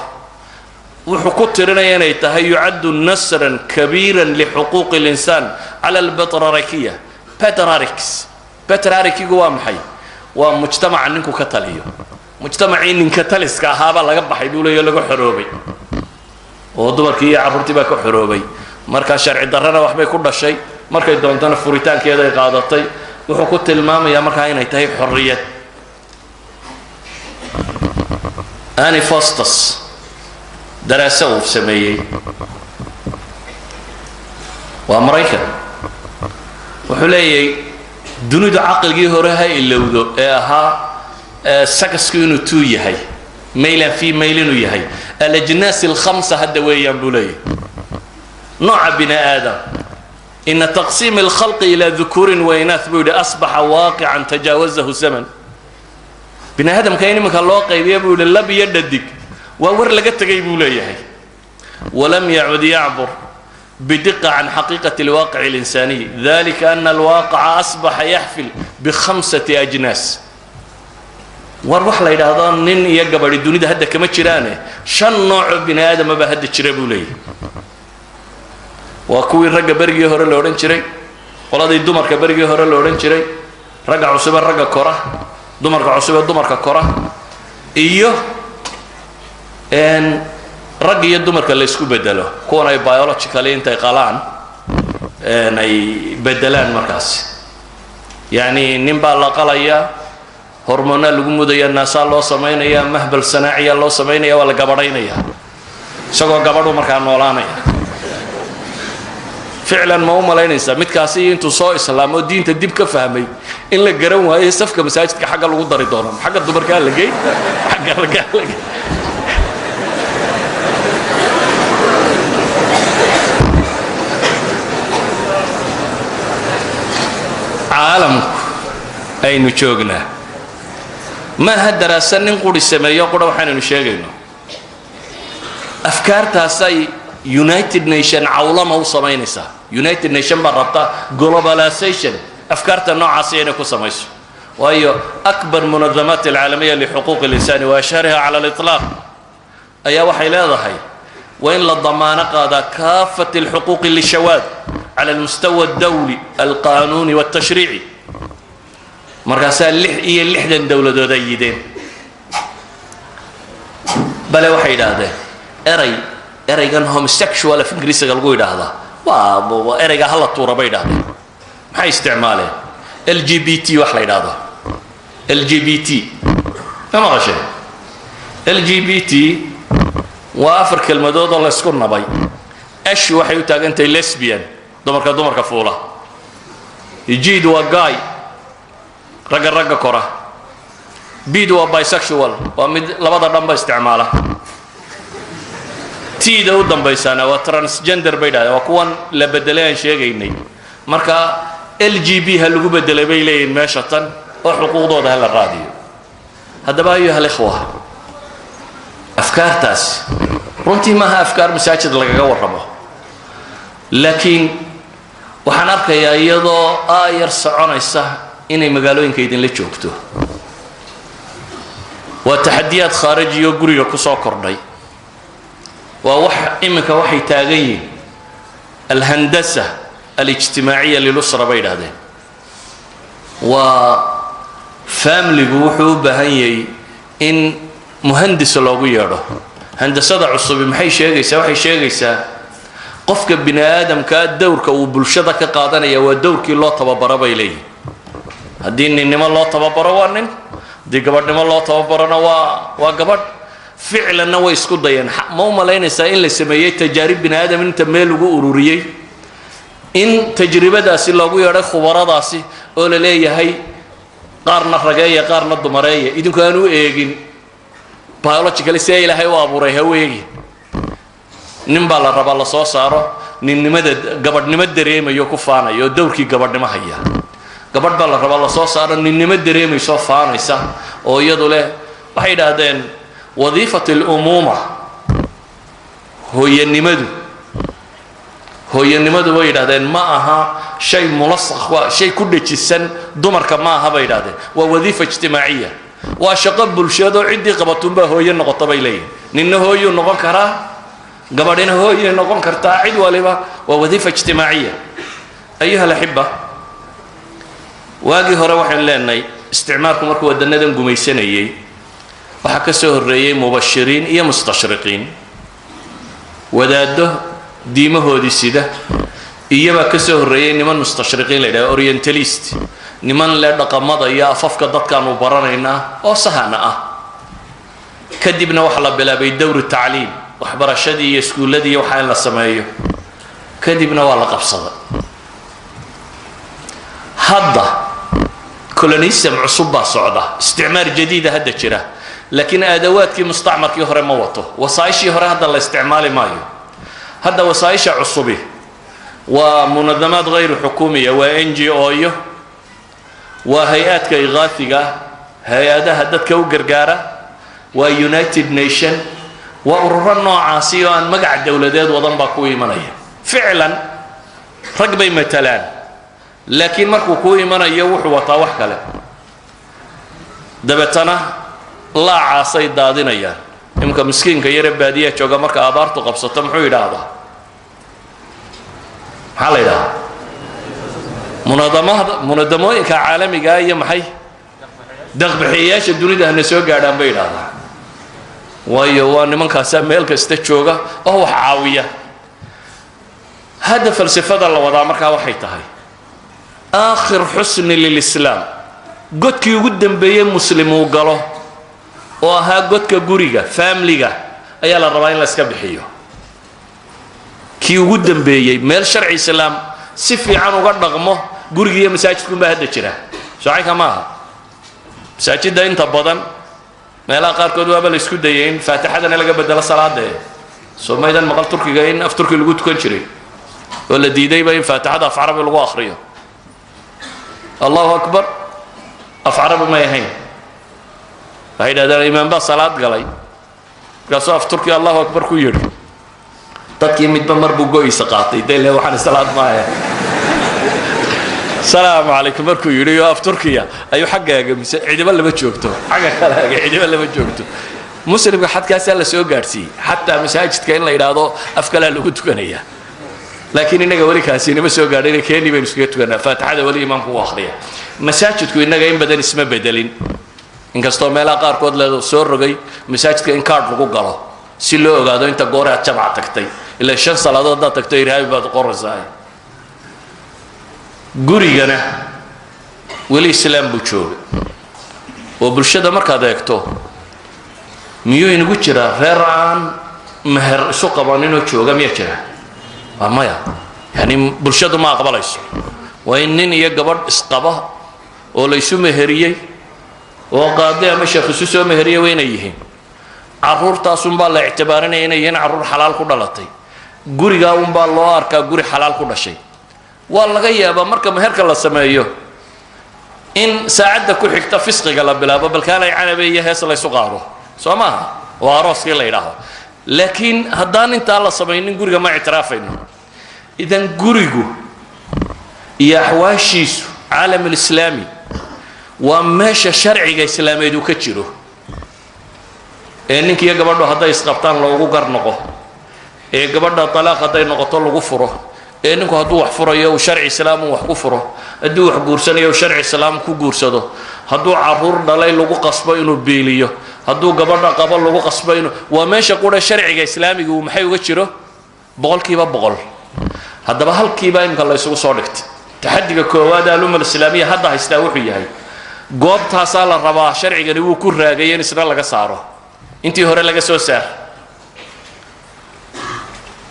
Wuxuu ku tirinaya inay tahay يعد نصرا كبيرا لحقوق الإنسان على البطراركية. Patriarchs, patriarchygu waa maxay? Waa mujtamaca ninku ka taliyo. Mujtamacii ninka taliska ahaabaa laga baxay, buu leeyo, laga xoroobay oo dumarkii iyo carruurtii baa ka xoroobay. Markaa sharci darrana waxbay ku dhashay, markay doontana furitaankeeday qaadatay. Wuxuu ku tilmaamayaa markaa inay tahay xorriyad. Annie Fostus daraase uu sameeyey, waa Maraykan, wuxuu leeyahay dunidu caqligii hore ha ilowdo ee ahaa sexku inuu two yahay, male and female inuu yahay. الأجناس الخمسة hadda weeyaan, buu leeyahay, nooca bini aadam. إن تقسيم الخلق إلى ذكور وإناث, buu yidhi, أصبح واقعا تجاوزه الزمن. Bini aadamka in iminka loo qaybiya, buu yidhi, lab iyo dhadig waa war laga tegay, buu leeyahay. ولم يعد يعبر بدقة عن حقيقة الواقع الإنساني، ذلك أن الواقع أصبح يحفل بخمسة أجناس. War wax la yidhaahdo nin iyo gabadhi dunida hadda kama jiraane, shan noocoo bini aadama baa hadda jira, buu leeyahay. Waa kuwii ragga berigii hore la odhan jiray, qoladii dumarka berigii hore la odhan jiray, ragga cusube ragga kora, dumarka cusube dumarka kora, iyo ragga iyo dumarka la isku bedelo, kuwan ay biologically intay qalaan ay bedelaan markaasi. Yacni nin baa la qalayaa, hormoonaa lagu mudaya, naasaa loo samaynaya, مهبل صناعي loo samaynaya, waa la gabadhaynaya, isagoo gabadhu markaa noolaanaya. Ficlan, ma u malaynaysaa midkaasi intuu soo islaamo, diinta dib ka fahmay, in la garan waayo safka masaajidka xagga lagu dari doono? Xagga dumarkaa la gey, xagga raggaa la gey. Caalamku aynu joognaa maaha daraasa nin quri sameeyo qura. Waxaanaynu sheegayno afkaartaasay United Nation cawlama u samaynaysaa. United Nation baa rabta globalization afkaarta noocaasi inay ku samayso. Waayo أكبر منظمات العالمية لحقوق الإنسان وأشهرها على الإطلاق ayaa waxay leedahay waa in la damaano qaadaa كافة الحقوق للشواذ على المستوى الدولي القانوني والتشريعي. Markaasaa 66 dowladood ay yideen. Bale waxay yidhaahdeen erey, ereygan homosexual af Ingiriisiga lagu yidhaahdaa waa ereyga hala tuura bay yidhahdeen. Maxay isticmaaleen? LGBT wax la yidhaahdo. LGBT ma maqasheen? LGBT waa afar kelmadood oo la isku nabay. L waxay u taagan tahay lesbian, dumarka dumarka fuula. G waa gay, ragga ragga kora. B waa bisexual, waa mid labada dhanba isticmaala. T-da u dambaysaana waa transgender bay dhahdeen, waa kuwan la bedelay aan sheegaynay. Marka LGB ha lagu bedelay bay leeyihin meesha tan oo xuquuqdooda ha la raadiyo. Haddaba أيها الإخوة, afkaartaas runtii maaha afkaar masaajid lagaga warramo, laakiin waxaan arkayaa iyadoo aayar soconaysa inay magaalooyinka idinla joogto. Waa taxadiyaad khaarijiyo guriga kusoo kordhay. Waa wax iminka waxay taagan yihiin الهندسة الاجتماعية للأسرة bay idhahdeen. Waa familigu wuxuu u baahan yahay in muhandis loogu yeedho. Handasada cusubi maxay sheegaysaa? Waxay sheegaysaa qofka bini aadamkaa dowrka uu bulshada ka qaadanaya waa dowrkii loo tababaro bay leeyihin. Haddii ninnimo loo tababaro waa nin, haddii gabadhnimo loo tababarona waa gabadh. Ficlanna way isku dayeen. Ma u malaynaysaa in la sameeyey tajaarib bini aadam inta meel lagu ururiyey, in tajribadaasi loogu yeedhay khubaradaasi oo la leeyahay qaarna rageeya, qaarna dumareeya, idinku aan u eegin biologically see Ilaahay u abuuray ha u eegin? Nin baa la rabaa lasoo saaro ninnimada gabadhnimo dareemayo, ku faanaya oo dowrkii gabadhnimo haya. Gabadh baa la rabaa lasoo saaro ninnimo dareemaysoo faanaysa oo iyadu leh. Waxay yidhaahdeen وظيفة الأمومة, hooyanimadu, hooyanimadu bay yidhahdeen ma aha shay ملصق, waa shay ku dhejisan dumarka ma aha bay yidhahdeen. Waa وظيفة اجتماعية, waa shaqo bulshadoo ciddii qabatunbaa hooyo noqota bay leeyihin. Ninna hooyuu noqon karaa, gabadhina hooyay noqon kartaa, cid waliba. Waa وظيفة اجتماعية. أيها الأحبة, waagii hore waxaynu leenahay isticmaarku markuu wadanadan gumaysanayey waxaa ka soo horreeyey mubashiriin iyo mustashriqiin, wadaaddo diimahoodii sida iyabaa ka soo horreeyey, niman mustashriqiin la yidhaha, orientalist, niman le dhaqamada iyo afafka dadkaanu baranaynaa oo sahana ah. Kadibna waxaa la bilaabay دور tacliim, waxbarashadii iyo iskuulladii iyo waxaa in la sameeyo. Kadibna waa la qabsaday. Hadda colonism cusub baa socda, isticmaar jadiida hadda jira, laakiin aadawaadkii mustacmarkii hore ma wato. Wasaaishii hore hadda la isticmaali maayo. Hadda wasaaisha cusubi waa منظمات غير حكومية, waa NGO yo, waa hay-aadka iqaafiga, hay-adaha dadka u gargaara, waa United Nation, waa ururo noocaasi oo aan magac dowladeed wadan baa ku imanaya. Ficlan rag bay matalaan, laakiin markuu kuu imanayo wuxuu wataa wax kale. Dabeetana laacaasay daadinayaan. Iminka miskiinka yare baadiyaa jooga marka abaartu qabsato muxuu yidhaahdaa? Maxaa la yidhahdaa? Munadamada, munadamooyinka caalamigaa iyo maxay deeqbixiyayaasha dunida hana soo gaadhaan bay yidhaahdaa. Waayo waa nimankaasaa meel kasta jooga oo wax caawiya. Hadda falsafada la wadaa markaa waxay tahay آخر حصن للإسلام, godkii ugu dambeeyey Muslim uu galo oo ahaa godka guriga, familiga, ayaa la rabaa in la iska bixiyo. Kii ugu dambeeyey meel sharci Islaam si fiican uga dhaqmo guriga iyo masaajidkunbaa hadda jira. Socaynka maaha. Masaajidda inta badan meelaha qaarkood waaba la isku dayay in faatixadana laga bedelo salaadee. Soo maydan maqal Turkiga in af Turki lagu tukan jiray oo la diidayba in faatixada af Carabi lagu akhriyo? الله أكبر af Carabi may ahayn. Waxay yidhahdeen imaam baa salaad galay, markaasuu af Turki الله أكبر ku yidhi. Dadkii midba mar buu go-iisa qaatay. Dee le waxaan salaad maaya. Salaamu calaykum markuu yidhi oo af Turkiya ayuu xaggaaga mise cidiba lama joogto, xagga kalaaga cidiba lama joogto. Muslimka xadkaasaa la soo gaadhsiiyey, xataa masaajidka in la yidhaahdo af kalaa lagu tukanaya. Laakiin innaga weli kaasi inama soo gaadhin, keeni baynu iskaga tukanaa, faatixada weli imaamku u akhriya. Masaajidku innaga in badan isma bedelin, inkastoo meelaha qaarkood la soo rogay masaajidka in kaadh lagu galo si loo ogaado inta goore aad jamac tagtay. Ilaa 5 salaadood haddaad tagto, irhaabi baad qoraysaa. Gurigana weli islaam buu jooga oo bulshada markaad eegto, miyuu inagu jiraa reer aan meher isu qabaninoo jooga? Miyaa jira? Waa maya. Yani bulshadu ma aqbalayso. Waa in nin iyo gabadh isqaba oo la isu meheriyey oo qaadi ama sheekh isu soo meheriyey waa inay yihiin. Carruurtaasunbaa la ictibaarinaya inay yihiin carruur xalaal ku dhalatay. Gurigaa unbaa loo arkaa guri xalaal ku dhashay. Waa laga yaabaa marka meherka la sameeyo in saacadda ku xigta fisqiga la bilaabo, balkaalay canabe iyo hees laysu qaado, soo maaha? Waa arooskii la yidhaaho. Laakiin haddaan intaa la samaynin, guriga ma ictiraafayno. Idan gurigu iyo axwaashiisu, caalam alislaami waa meesha sharciga islaameed uu ka jiro ee ninkiiyo gabadhu hadday isqabtaan loogu gar noqo, ee gabadha talaaq hadday noqoto lagu furo, ee ninku hadduu wax furayo uu sharci islaam uu wax ku furo, hadduu wax guursanayo uu sharci islaam ku guursado, hadduu caruur dhalay lagu qasbo inuu biiliyo, hadduu gabadha qabo lagu qasbo inuu. Waa meesha qura sharciga islaamiga uu maxay uga jiro 100%. Haddaba halkiibaa imika la isugu soo dhigtay. Taxadiga koowaad alumma alislaamiya hadda haystaa wuxuu yahay goobtaasaa la rabaa sharcigani wuu ku raagay in isna laga saaro, intii hore laga soo saar.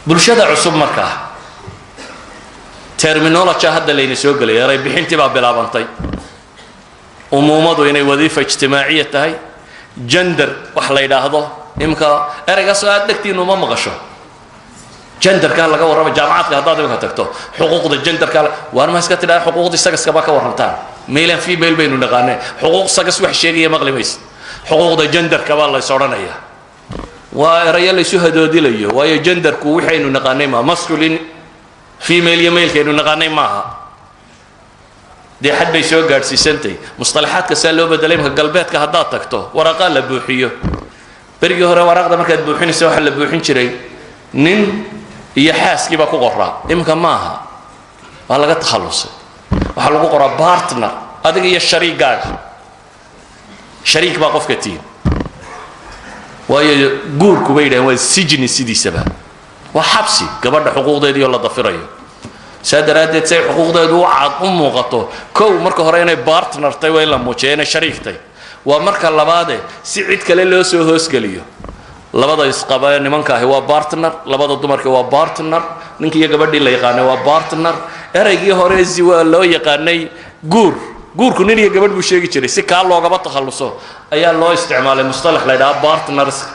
Bulshada cusub markaa terminology hadda layna soo gelaya, eray bixintii baa bilaabantay, umuumadu inay wadiifa ijtimaaciya tahay, gender wax la yidhaahdo. Imika ereygaasoo aad dhegtiinu uma maqasho, genderkaa laga warrama. Jaamacaadka haddaad imika tagto, xuquuqda genderka waar ma iska tidhahda, xuquuqdii sagaskaba ka warrantaan, male and female baynu naqaanee, xuquuq sagas wax sheegaya maqli maysa. Xuquuqda genderka baa lays odhanaya. Waa erayo laysu hadoodilayo, waayo genderku waxaynu naqaanay maa masculine, female iyo malekaynu naqaanay maaha. Dee xad bay soo gaadhsiisantay musطalaxaadka saa loo bedelay. Imka galbeedka haddaad tagto, waraaqaa la buuxiyo. Berigii hore waraaqda markaad buuxinaysa waxaa la buuxin jiray nin iyo xaaskiibaa ku qoraa. Iminka maaha, waa laga takhallusay. Waxaa lagu qoraa partner, adiga iyo shariigaaga, shariik baa qofka tihin. Waayo guurku bay yidhaaheen waa sijni, sidiisaba waa xabsi, gabadha xuquuqdeediioo la dafirayo. Saa daraaddeed say xuquuqdeedu u cad u muuqato, kow marka hore inay partner tay waa in la muujiya, inay shariigtay. Waa marka labaade si cid kale loo soo hoosgeliyo. Labada isqaba ee nimanka ahi waa partner, labada dumarka waa partner, ninki iyo gabadhii la yaqaanay waa partner. Ereygii hore ziwa loo yaqaanay guur, guurku nin iyo gabadh buu sheegi jiray, si kaa loogaba takhalluso ayaa loo isticmaalay mustalax la ydhaha partners,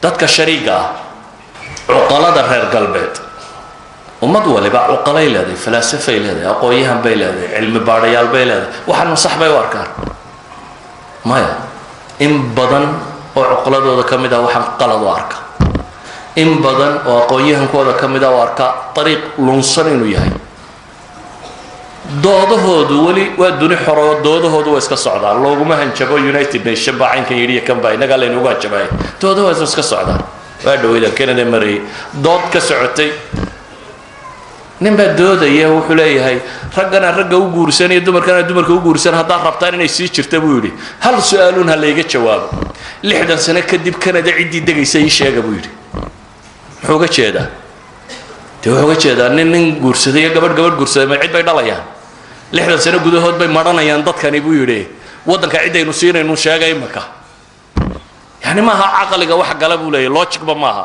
dadka shariiga ah. Cuqalada reer galbeed, ummad waliba cuqalay leedahay, falaasafay leedahay, aqoon-yahan bay leedahay, cilmi baadhayaal bay leedahay. Waxaanu sax bay u arkaan? Maya. In badan oo cuqladooda ka mid ah waxaan qalad u arka, in badan oo aqoon-yahankooda ka mid ah u arka dariiq lunsan inuu yahay. Doodahoodu weli waa duni xoroo, doodahoodu waa iska socdaan, looguma hanjabo. United Nation baa caynkan yidhi iyo kan baa innagaa laynugu hanjabay. Doodahoodu waa iska socdaan. Waa dhaweydan Canada marayay, dood ka socotay, nin baa doodaya, wuxuu leeyahay raggana ragga u guursan iyo dumarkana dumarka u guursan haddaad rabtaan inay sii jirta, buu yidhi, hal su-aaluun ha layga jawaabo: 60 sano kadib Canada ciddii degaysa ii sheega, buu yidhi. Muxuu uga jeedaa? Dee wuxuu uga jeedaa nin nin guursaday iyo gabadh gabadh guursaday ma cid bay dhalayaan? 60 sano gudahood bay madhanayaan dadkani, buu yidhi. Waddanka ciddaynu siinaynu sheega imaka. Yani maaha caqliga wax gala, buu leeyahy, logicba maaha.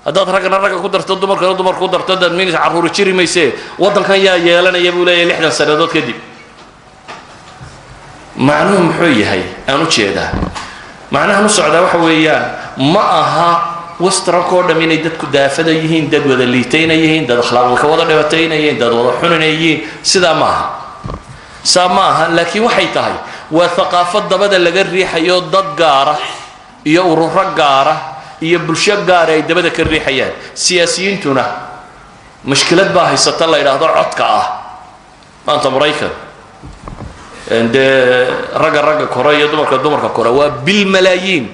Haddaad raggana ragga ku darto, dumarkana dumarka ku darto, dad minis carruuri jiri mayse. Waddankan yaa yeelanaya, buu leeyahay, 60 sannadood kadib? Macnuhu muxuu yahay aan u jeedaa? Macnahan u socdaa waxa weeyaan, ma aha westernka oo dham inay dadku daafada yihiin, dad wada liitayna yihiin, dad akhlaaqda ka wada dhibatayna yihiin, dad wada xunina yihiin. Sidaa ma aha, saa ma aha. Laakiin waxay tahay waa thaqaafad dabada laga riixayo, dad gaara iyo ururo gaara iyo bulsho gaara ay dabada ka riixayaan. Siyaasiyiintuna mushkilad baa haysata la yidhaahdo codka ah. Maanta Maraykan dee ragga ragga kora iyo dumarka dumarka kora waa bilmalaayiin.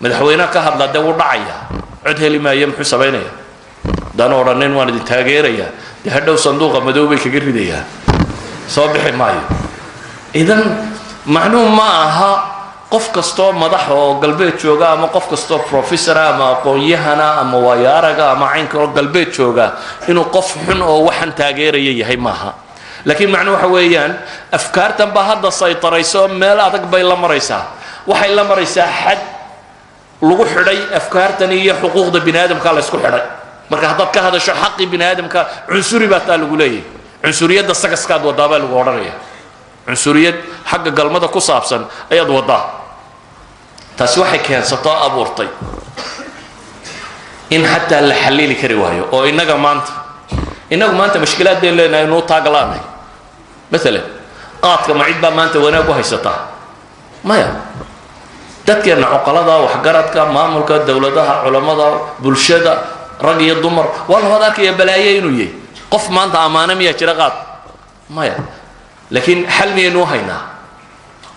Madaxweyneha ka hadlaa dee wuu dhacaya, cod heli maayo. Muxuu samaynaya? Haddaan odhanin "Waan idin taageerayaa," dee hadhow sanduuqa madow bay kaga ridayaan, soo bixi maayo. Idan macnuhu ma aha qof kastoo madax oo galbeed jooga ama qof kastoo professora ama aqoon-yahana ama waayo-araga ama caynka oo galbeed jooga inuu qof xun oo waxan taageeraya yahay, maaha. Laakiin macnuhu waxa weeyaan afkaartan baa hadda saytaraysa oo meel adag bay la maraysaa. Waxay la maraysaa xad lagu xidhay afkaartan iyo xuquuqda bini aadamka la isku xidhay. Marka haddaad ka hadasho xaqii bini aadamka, cunsuri baa taa lagu leeyahay, cunsuriyadda sagaskaad wadaa baa lagu odhanaya, cunsuriyad xagga galmada ku saabsan ayaad wadaa. Taasi waxay keensatoo abuurtay in xataa la xallili kari waayo. Oo innaga maanta, innagu maanta mashkilaad baynu leenahay nuu taaglaanay. Maalan qaadka ma cid baa maanta wanaag u haysataa? Maya. Dadkeenna cuqalada, waxgaradka, maamulka, dowladaha, culammada, bulshada, rag iyo dumar, waa la wada arkaya balaaye inuu yahay. Qof maanta ammaano miyaa jira qaad? Maya. Laakiin xal miyaynuu haynaa?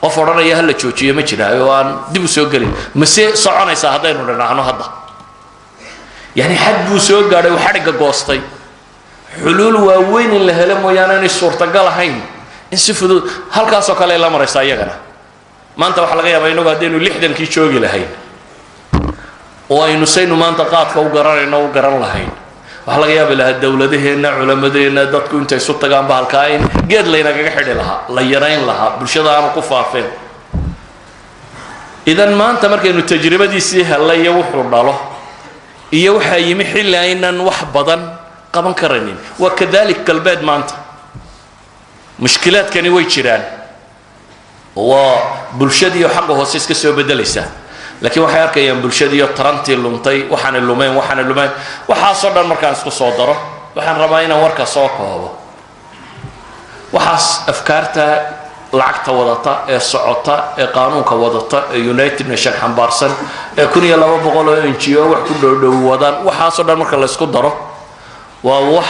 Qof odhanaya hala joojiyo ma jira oo aan dib u soo gelin? Mase soconaysaa haddaynu dhinaahno hadda? Yani xad buu soo gaadhay uu xadhigga goostay. Xuluul waaweyn in la helo mooyaane inay suurtagal ahayn in si fudud. Halkaasoo kale ay la maraysaa iyagana. Maanta waxaa laga yaabaa inagu haddaynu 60-kii joogi lahayn oo aynu saynu maanta qaadka u garanayno u garan lahayn, waxaa laga yaabi lahaa dowladaheenna, culamadeenna, dadku intay isu tagaan bahalkaa in geed laynagaga xidhi lahaa, la yarayn lahaa, bulshada aanu ku faafeen. Idan maanta markaynu tajribadiisii hellay iyo wuxuu dhalo iyo waxaa yimi xilli aynan wax badan qaban karaynin. Waa kadalik galbeed maanta mushkilaadkani way jiraan, waa bulshadiioo xagga hoose iska soo beddelaysaa, laakiin waxay arkayaan bulshadiioo tarantii luntay, waxaanay lumeen, waxaanay lumeen. Waxaasoo dhan markaan isku soo daro, waxaan rabaa inaan warka soo koobo. Waxaas afkaarta lacagta wadata ee socota ee qaanuunka wadata ee United Nation xambaarsan ee 1200 oo NGO wax ku dhowdhow wadaan, waxaasoo dhan marka la isku daro, waa wax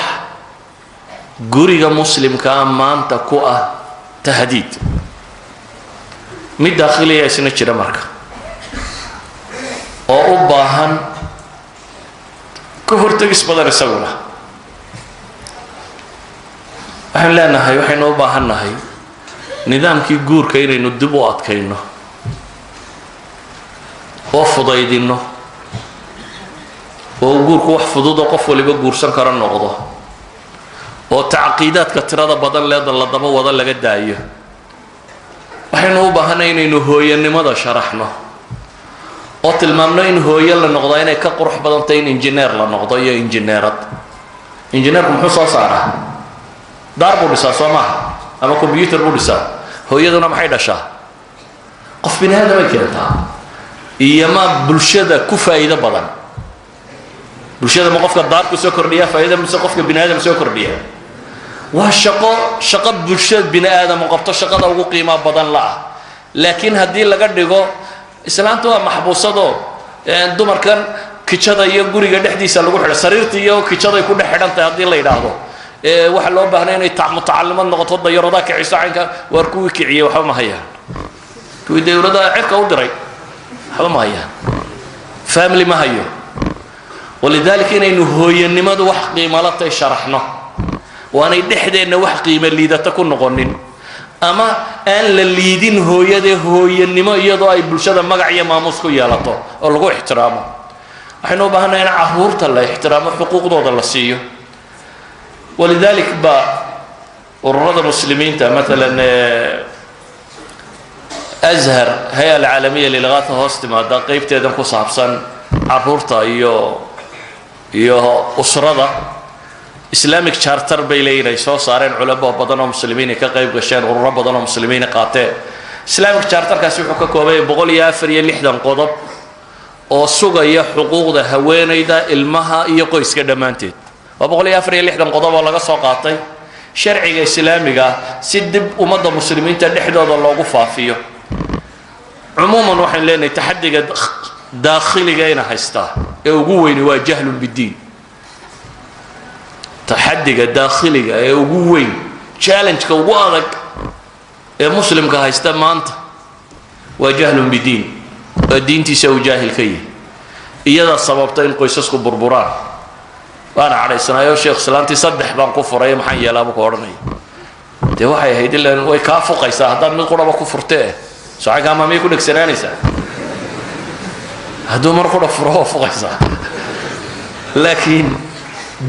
guriga Muslimkaa maanta ku ah tahdiid. Mid daakhiliya isna jira marka oo u baahan ka hortegis badan isaguna. Waxaynu leenahay, waxaynu u baahan nahay nidaamkii guurka inaynu dib u adkayno oo fudaydinno oo guurku wax fudud oo qof waliba guursan karo noqdo, oo tacqiidaadka tirada badan leeda la daba wada laga daayo. Waxaynu u baahanay inaynu hooyanimada sharaxno oo tilmaamno in hooyo la noqdaa inay ka qurux badantay in injineer la noqdo iyo injineerad. Injineerku muxuu soo saaraa? Daar buu dhisaa, soo maaha? Ama combyuter buu dhisaa. Hooyaduna maxay dhashaa? Qof bini aadamay keentaa. Iyo ma bulshada ku faa'iido badan? Bulshada ma qofka daarku soo kordhiyaa faa'iida mise qofka bini aadam soo kordhiya? Waa shaqo, shaqo bulshada bini aadamu qabto shaqada ugu qiimaa badan la-ah. Laakiin haddii laga dhigo islaanta waa maxbuusadoo dumarkan kijada iyo guriga dhexdiisa lagu xidho, sariirta iyo kijaday ku dhex xidhan tahay haddii la yidhaahdo, waxaa loo baahnay inay mutacalimad noqoto, dayaradaha kiciso, caynka waar kuwii kiciyey waxba ma hayaan, kuwii dawladaha cirka u diray waxba ma hayaan, family ma hayo. Walidaalika inaynu hooyanimadu wax qiimala tay sharaxno, waanay dhexdeenna wax qiimo liidata ku noqonin ama aan la liidin hooyadee, hooyanimo iyadoo ay bulshada magac iyo maamuus ku yeelato oo lagu ixtiraamo. Waxaynu u baahannahay in caruurta la ixtiraamo, xuquuqdooda la siiyo. Walidalik ba ururada Muslimiinta, maalan Azhar, hay-a alcaalamiya lilgaatha hoos timaada, qeybteedan ku saabsan caruurta iyo usrada, Islamic Charter bay leeyihin ay soo saareen, culamo badan oo Muslimiin ay ka qayb gasheen, ururo badan oo Muslimiin qaateen. Islamic Charterkaasi wuxuu ka koobaya 164 qodob oo sugaya xuquuqda haweenayda, ilmaha iyo qoyska dhammaanteed. Waa 164 qodob oo laga soo qaatay sharciga Islaamiga si dib ummadda Muslimiinta dhexdooda loogu faafiyo. Cumuuman waxaynu leenahay taxadiga daakhiliga ina haystaa ee ugu weyni waa jahlun biddiin. Taxadiga daakhiliga ee ugu weyn Challenge-ka ugu adag ee Muslimka haysta maanta waa jahlun bidiin, waa diintiisa uu jaahil ka yihi. Iyadaa sababta in qoysasku burburaan. Waana cadhaysanaayoo, "Sheekh, islaantii saddex baan ku furay, maxaan yeelaaba?" ku odhanaya. Dee waxay ahayd ilan way kaa fuqaysaa haddaad mid quraba ku furtee. Socankaama miyay ku dhegsanaanaysaa? Hadduu mar qura furo waa fuqaysaa. Laakiin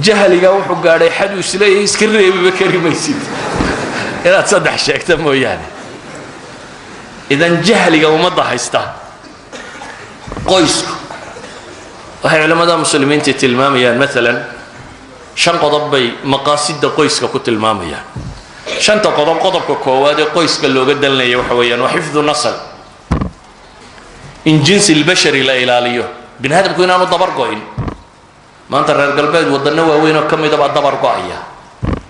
jahliga wuxuu gaadhay xad uu isleeyahay iska reebiba kari maysid inaad saddex sheegta mooyaane. Idan jahliga ummadda haysta qoysku, waxay culimmada Muslimiinta tilmaamayaan, maalan, shan qodob bay maqaasida qoyska ku tilmaamayaan. Shanta qodob, qodobka koowaad ee qoyska looga danlaya waxa weeyaan waa xifdu nasl, in jinsi albashari la ilaaliyo, bini aadamku inaanu dabar go'in. Maanta reer galbeed waddanno waaweyn oo ka mida baa dabar go'aya,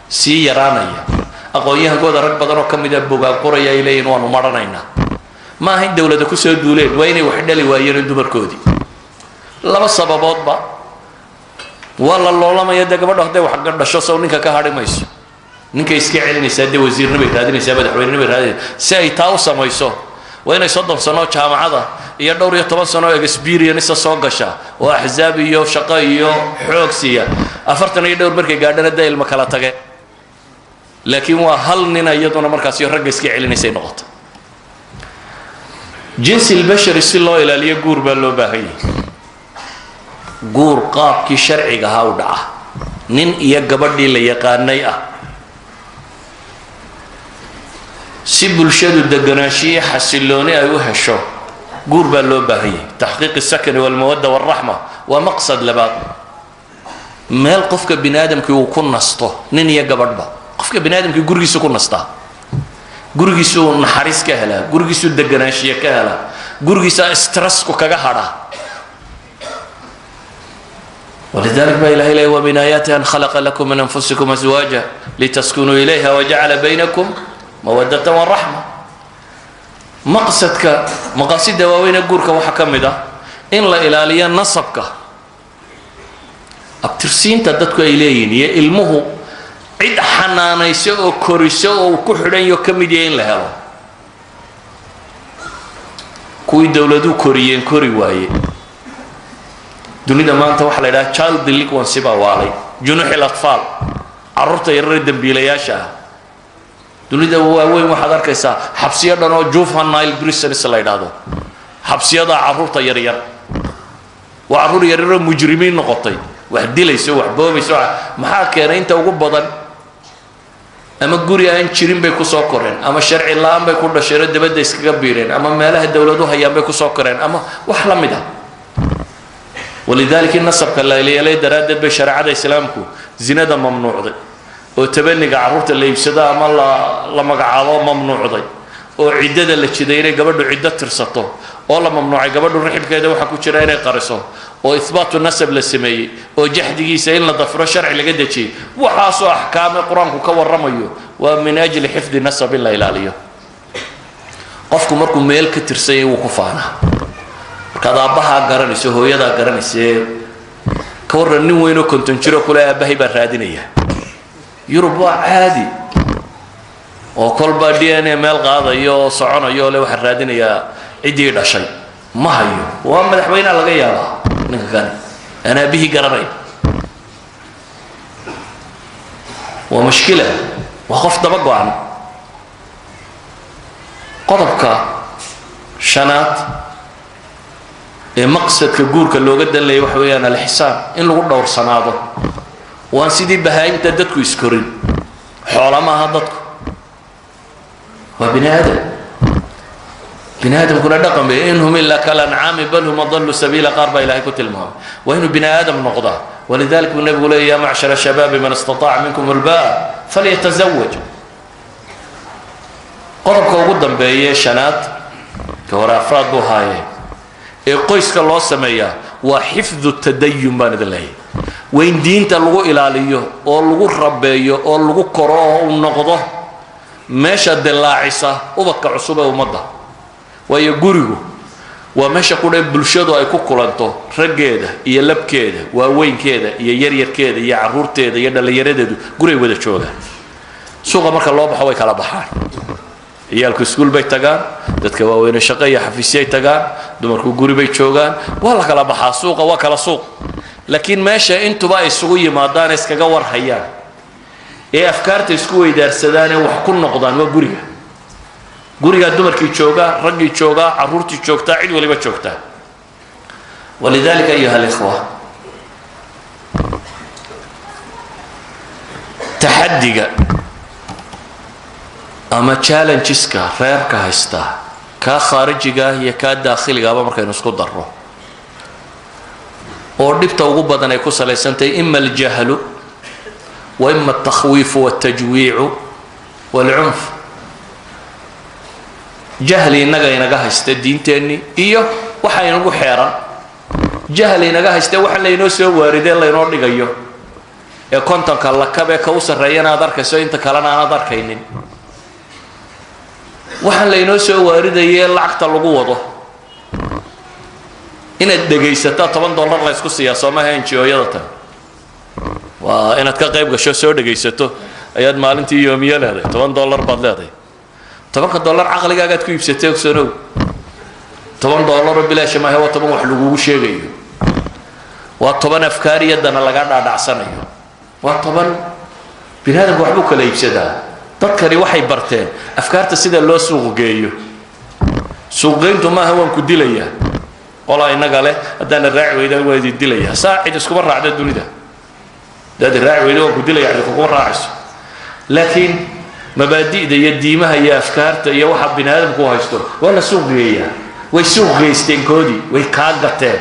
sii yaraanaya. Aqoon-yahankooda rag badan oo ka mida bogaag qoraya ay leeyihin waanu marhanaynaa. Ma aha in dowladda kusoo duuleen, waa inay wax dhali waayeen dumarkoodii. Laba sababoodba waa la loolamaya. Dee gabadho hadday wax dhasho, sow ninka ka hadhi mayso? Ninkay iska celinaysaa, dee wasiirna bay raadinaysaa, madaxweynena bay raadinaysaa. Si ay taa u samayso, waa inay 30 sano jaamacada iyo dhowr iyo toban sano experience soo gasha oo axzaab iyo shaqo iyo xoog siiya. 40 iyo dhowr markay gaadhana, dee ilmo kala tage. Laakiin waa hal nina iyaduna markaasi ragga iska celinaysay noqota. Jinsi albashari si loo ilaaliyo, guur baa loo baahan yahay, guur qaabkii sharciga ahaa u dhaca, nin iyo gabadhii la yaqaanay ah, si bulshadu deganaanshiyo xasilooni ay u hesho. Guur baa loo baahan yahay. Taxqiiq asakani walmawadda walraxma waa maqsad labaad. Meel qofka bini aadamkii uu ku nasto, nin iyo gabadhba. Qofka bini aadamkii gurigiisu ku nastaa, gurigiisuu naxariis ka helaa, gurigiisuu deganaanshiye ka helaa, gurigiisaa stressku kaga hadhaa. Walidalik baa Ilahay leey: ومن آياته أن خلق لكم من أنفسكم أزواجا لتسكنوا إليها وجعل بينكم مودة ورحمة. Maqsadka maqaasida waaweyne guurka waxaa ka mid ah in la ilaaliyo nasabka, abtirsiinta dadku ay leeyihin, iyo ilmuhu cid xanaanayso oo koriso oo uu ku xidhanyo ka mid yahay in la helo. Kuwii dowladuu koriyeen kori waaye. Dunida maanta waxaa la yidhaha child delinquency baa waalay, junuuxil atfaal, carruurta yarare dembiilayaasha ah. Dunida waaweyn waxaad arkaysaa xabsiyo dhan oo juvenile prisons la yidhaahdo, xabsiyada carruurta yaryar. Waa carruur yaryaroo mujrimiin noqotay, wax dilayso, wax boobayso. Maxaa keenay? Inta ugu badan ama guri aan jirin bay kusoo koreen, ama sharci la-aan bay ku dhasheenoo dabadda iskaga biireen, ama meelaha dowladu hayaan bay kusoo koreen, ama wax la mid ah. Walidaalika in nasabka la yeelay daraaddeed bay shareecada Islaamku zinada mamnuucday, oo tabaniga carruurta la iibsado ama la magacaabo mamnuucday, oo ciddada la jiday inay gabadhu ciddo tirsato, oo la mamnuucay gabadhu rixibkeeda waxaa ku jira inay qariso, oo ihbaatu nasab la sameeyey, oo jaxdigiisa in la dafro sharci laga dejiyey. Waxaasoo axkaame Qur-aanku ka warramayo waa min ajli xifdi nasab, in la ilaaliyo. Qofku markuu meel ka tirsanyay wuu ku faanaa. Markaad aabbahaa garanayso, hooyadaa garanayse, ka warran nin weynoo 50 jiro kule aabbahay baan raadinaya? Yurub waa caadi, oo kolbaa DNA meel qaadayo oo soconayo oo le waxaan raadinayaa ciddii dhashay. Ma hayo, waa madaxweynea laga yaabaa ninka kani aan aabbihii garanay. Waa mushkila, waa qof daba go-an. Qodobka shanaad ee maqsadka guurka looga dan leeyay waxa weeyaan alxisaan, in lagu dhowrsanaado. Waan sidii bahaa-imta dadku iskorin. Xoola maaha dadku, waa bini aadam. Bini aadamkuna dhaqan bay. إن هم إلا كالأنعام بل هم أضل سبيلا qaar baa Ilahay ku tilmaamay. Waa inuu bini aadam noqdaa. Walidalik buu Nebigu leeyay: يا معشر الشباب، من استطاع منكم الباءة فليتزوج. Qodobka ugu dambeeye shanaad, ka hore afraad buu haayee, ee qoyska loo sameeyaa waa xifdu tadayun baan idin leeyahay. Waa in diinta lagu ilaaliyo oo lagu rabeeyo oo lagu koro, oo uu noqdo meesha dilaacisa ubadka cusub ee ummadda. Waayo gurigu waa meesha qudhe bulshadu ay ku kulanto, raggeeda iyo labkeeda, waaweynkeeda iyo yaryarkeeda, iyo caruurteeda iyo dhallinyaradeedu guray wada joogaan. Suuqa marka loo baxo way kala baxaan. Ciyaalku iskuul bay tagaan, dadka waaweyne shaqo iyo xafiisyay tagaan, dumarku guri bay joogaan, waa la kala baxaa. Suuqa waa kala suuq, laakiin meesha intuba ay isugu yimaadaan, iskaga warhayaan ee afkaarta isku weydaarsadaan ee wax ku noqdaan waa guriga. Gurigaa dumarkii joogaa, raggii joogaa, carruurtii joogtaa, cid waliba joogtaa. Walidalika, ayuha alikhwa, taxaddiga ama challengeska reerka haystaa, kaa khaarijiga ah iyo kaa daakhiligaaba markaynu isku darro, oo dhibta ugu badan ay ku salaysantahay ima aljahlu wa ima altakhwiifu waltajwiicu walcunf. Jahli innaga inaga haysta diinteennii iyo waxa inagu xeeran, jahli inaga haysta waxa laynoo soo waaridee laynoo dhigayo ee 50-ka lakab ee ka u sarreeyana aad arkayso, inta kalena aanaad arkaynin, waxaan laynoo soo waaridayee lacagta lagu wado inaad dhegaysataa $10 la ysku siiyaa. Soo maha NGO-yada tan? Waa inaad ka qayb gasho, soo dhegaysato ayaad maalintii yoomiye leedahay, $10 baad leedahay. 10-ka dollar caqligaagaad ku iibsatay, ogsanow. $10oo bilaasha maahe, waa 10 wax lagugu sheegayo, waa 10 afkaariyadana laga dhaadhacsanayo, waa 10. Bini aadamka waxbuu kala iibsadaa. Dadkani waxay barteen afkaarta sida loo suuq geeyo. Suuqgeyntu maaha waan ku dilayaa, qolaa innaga leh haddaana raaci weyda waa idi dilayaa. Saa cid iskuma raacda dunida. Haddaad raaci weyda waan ku dilaya, cid kuguma raacayso. Laakiin mabaadi'da iyo diimaha iyo afkaarta iyo waxa bini aadamku haysto waa la suuq geeyaa. Way suuq geysteen koodii, way kaa gateen.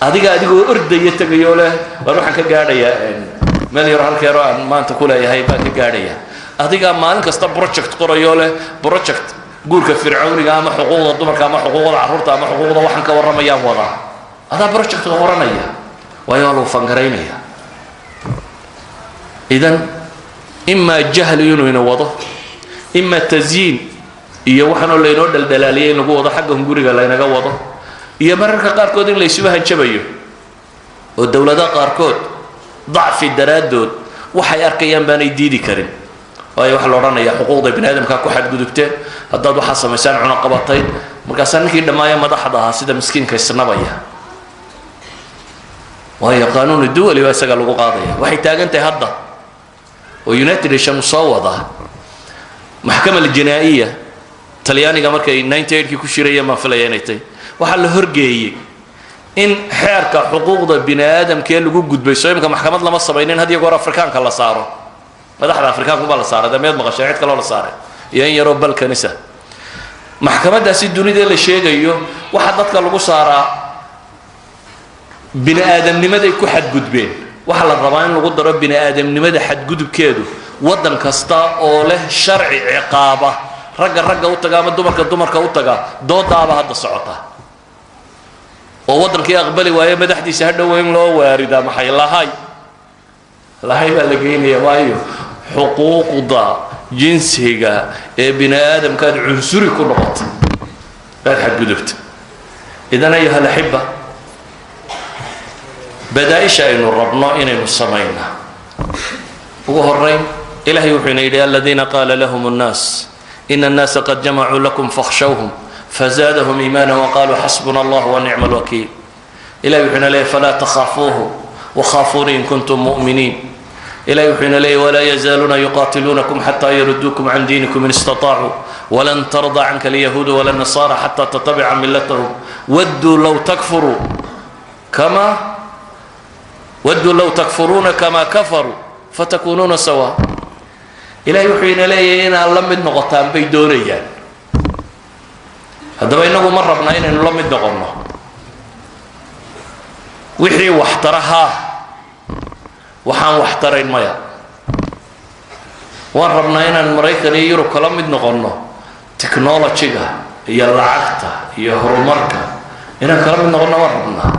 Adiga adigoo ordaya tegayoo leh waar waxaan ka gaadhayaa meel yaro, halka yaroo aan maanta ku leeyahay baan ka gaadhaya. Adigaa maalin kasta project qorayoo leh project guurka fircawniga ama xuquuqda dumarka ama xuquuqda carruurta ama xuquuqda waxaan ka warramayaan wadaa. Adaa projectka qoranaya, waayo waa lagu fangaraynaya. Idan imaa jahli inuu ina wado, imaa tasyiin iyo waxaanoo laynoo dhaldhalaaliyay in lagu wado xagga hunguriga laynaga wado, iyo mararka qaarkood in laysuba hanjabayo oo dowladaha qaarkood dacfi daraaddood waxay arkayaan baanay diidi karin. Waayo waxaa la odhanayaa xuquuqda bini aadamkaa ku xadgudubteen, haddaad waxaa samaysaan cunaqabatayn. Markaasaa ninkii dhammaaya madaxda ahaa sida miskiinka isnabaya, waayo qaanuunu duwali baa isaga lagu qaadaya. Waxay taagan tahay hadda oo United Nation soo wadaa maxkama aljinaa'iya. Talyaaniga markay 98-kii ku shirayeen baan filaya inay tahay, waxaa la horgeeyey in xeerka xuquuqda bini aadamkee lagu gudbay. Soo imika maxkamad lama samaynin had iyo goor Afrikaanka la saaro, madaxda Afrikaanku baa la saaray. Dameed maqashay cid kaloo la saaray iyo in yaroo Balkanisa. Maxkamaddaasi dunida la sheegayo waxaa dadka lagu saaraa bini aadamnimaday ku xadgudbeen. Waxaa la rabaa in lagu daro bini aadamnimada xadgudubkeedu waddan kasta oo leh sharci ciqaaba ragga ragga u taga ama dumarka dumarka u taga. Doodaaba hadda socota oo waddankii aqbali waayo madaxdiisa hadhow in loo waaridaa maxay lahay lahay baa la geynaya, waayo xuquuqda jinsiga ee bini aadamkaad cunsuri ku noqotay, baad xadgudubta. Idan, ayuha alaxiba, badaa-isha aynu rabno inaynu samaynaa, ugu horayn Ilahay wuxuu ina yidhi: aladiina qaala lahum الnaas ina الnaasa qad jamacuu lakum fakhshawhum fazaadahum iimaana waqaluu xasbuna allah wa nicma alwakiil. Ilahay wuxuu ina leeyay: falaa takhaafuuhum wakhaafuunii in kuntum mu'miniin. Ilahay wuxuu ina leeyay: walaa yazaaluuna yuqaatiluunakum xataa yaruduukum can diinikum in istaطaacuu walan tarda canka alyahuudu wala nasaara xataa tatabica milatahum wadduu low takfuruu kama wadduu low takfuruuna kama kafaruu fatakuunuuna sawa. Ilahay wuxuu ina leeyahay inaad la mid noqotaan bay doonayaan. Haddaba inagu ma rabnaa inaynu la mid noqonno? Wixii waxtara haa, waxaan waxtarayn maya. Waan rabnaa inaan Maraykan iyo Yurub kala mid noqonno, technology-ga iyo lacagta iyo horumarka inaan kala mid noqonno waan rabnaa,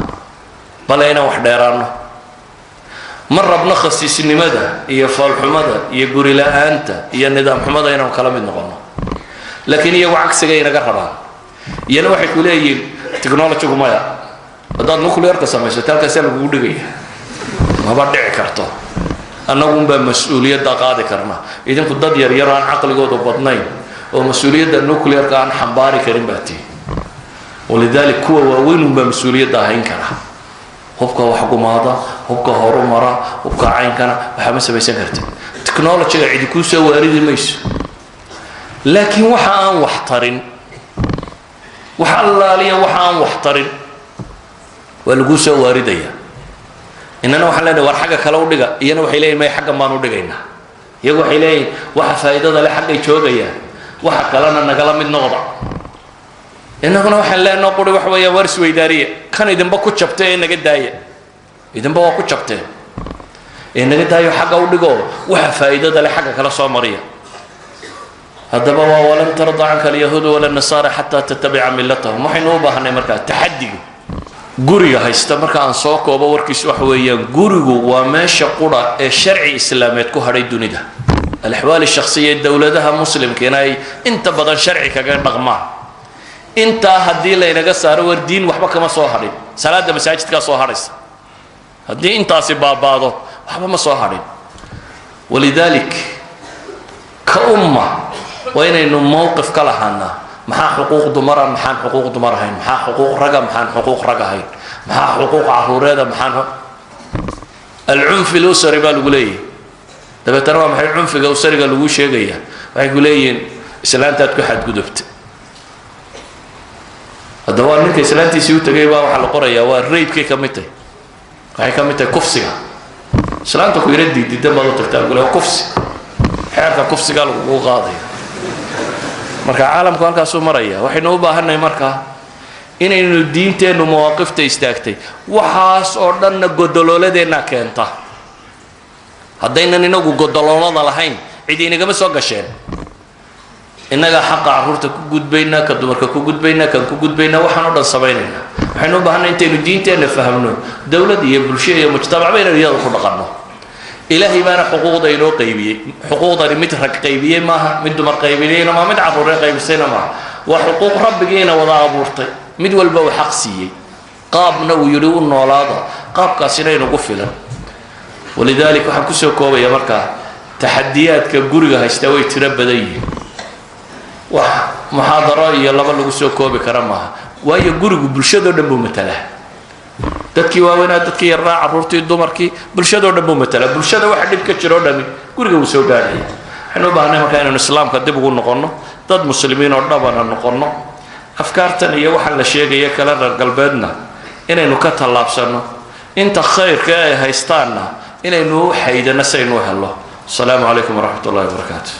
bale inaan wax dheeraanno. Ma rabno khasiisnimada iyo foolxumada iyo guri la-aanta iyo nidaam xumada inaanu kala mid noqonno. Laakiin iyagu cagsigay inaga rabaan. Iyana waxay ku leeyihiin technology-gu maya, haddaad nuclearka samaysato halkaasaa lagugu dhigaya, maba dhici karto. Annagunbaa mas-uuliyadda qaadi karna. Idinku dad yaryar aan caqligoodu badnayn oo mas-uuliyadda nuclearka aan xambaari karin baa tihi. Walidalik kuwa waaweyn unbaa mas-uuliyadda ahayn kara. Hubka waxgumaada, hubka horumara, hubka caynkana waxaa ma samaysan kartid. Technologyga cidi kuu soo waaridi mayso, laakiin waxa aan wax tarin, wax allaaliya waxa aan wax tarin waa laguu soo waaridaya. Innana waxaan leenahay, war xagga kale u dhiga. Iyana waxay leeyihin, may, xaggan baan u dhigaynaa. Iyagu waxay leeyihin waxa faa'iidada le xaggay joogayaan, waxa kalena nagala mid noqda. Innaguna waxaan leenoo quri waxa weeyaan, war isweydaariya kan idinba ku jabtay ee naga daaya. Idinba waa ku jabteen ee naga daayo, xagga u dhigo, waxa faa'iidada le xagga kale soo mariya. Haddaba waa ولن ترضى عنك اليهود ولا النصارى حتى تتبع ملتهم. Waxaynu u baahanay markaa taxadiga guriga haysta. Marka aan soo koobo warkiis, waxa weeyaan gurigu waa meesha qura ee sharci islaameed ku hadhay dunida. الأحوال الشخصية dowladaha muslimkiina ay inta badan sharci kaga dhaqmaan. Intaa haddii laynaga saaro, war diin waxba kama soo hadhin. Salaada masaajidkaa soo hadhaysa. Haddii intaasi baabaado, waxba ma soo hadhin. ولذلك ka umma waa inaynu mowqif ka lahaanaa: maxaa xuquuq dumara, maxaan xuquuq dumar ahayn? Maxaa xuquuq raga, maxaan xuquuq rag ahayn? Maxaa xuquuq caruureeda? Maxaan العنف الأسري baa lagu leeyahy. Dabeetana waa maxay cunfiga usariga lagu sheegaya? Waxay ku leeyihiin islaantaad ku xadgudubta. Haddaba waa ninka islaantiisii u tegay baa waxaa la qorayaa waa rape-kay ka mid tahay, waxay ka mid tahay kufsiga. Islaanta ku yara diididan baad u tagtaa gule, waa kufsi, xeerka kufsigaa lagugu qaadaya. Marka caalamku halkaasuu maraya. Waxaynu u baahannahay markaa inaynu diinteennu mawaaqifta istaagtay. Waxaas oo dhanna godolooladeenna keenta. Haddaynan inagu godoloolada lahayn, cid inagama soo gasheen. Innagaa xaqa carruurta ku gudbaynaa, ka dumarka ku gudbaynaa, kan ku gudbaynaa, waxaan o dhan samaynaynaa. Waxaynu u baahanay intaynu diinteenna fahamno, dowlad iyo bulsho iyo mujtamacba inaynu iyada ku dhaqanno. Ilaahay baana xuquuqda inoo qaybiyey. Xuquuqdani mid rag qaybiyey maaha, mid dumar qaybiyeyna maaha, mid carruuree qaybisayna maaha. Waa xuquuq rabbigiina wada abuurtay, mid walba uu xaq siiyey, qaabna uu yidhi u noolaada, qaabkaasina inugu filan. ولذلك waxaan kusoo koobaya markaa, taxadiyaadka guriga haystaa way tiro badan yihiin. Wax muxaadaro iyo laba lagu soo koobi kara maaha, waayo gurigu bulshadoo dhan buu matalaa: dadkii waaweynaa, dadkii yarnaa, carruurtii, dumarkii, bulshadoo dhan buu matalaa. Bulshada waxa dhib ka jiro o dhami guriga wuu soo gaadhaya. Waxaynu u baahnay markaa inaynu islaamka dib ugu noqonno, dad muslimiin oo dhabana noqonno, afkaartan iyo waxaan la sheegaya kale reer galbeedna inaynu ka tallaabsanno, inta khayrka ay haystaanna inaynu u xaydano si aynu u hello. Asalaamu calaykum waraxmat ullahi wabarakaatu.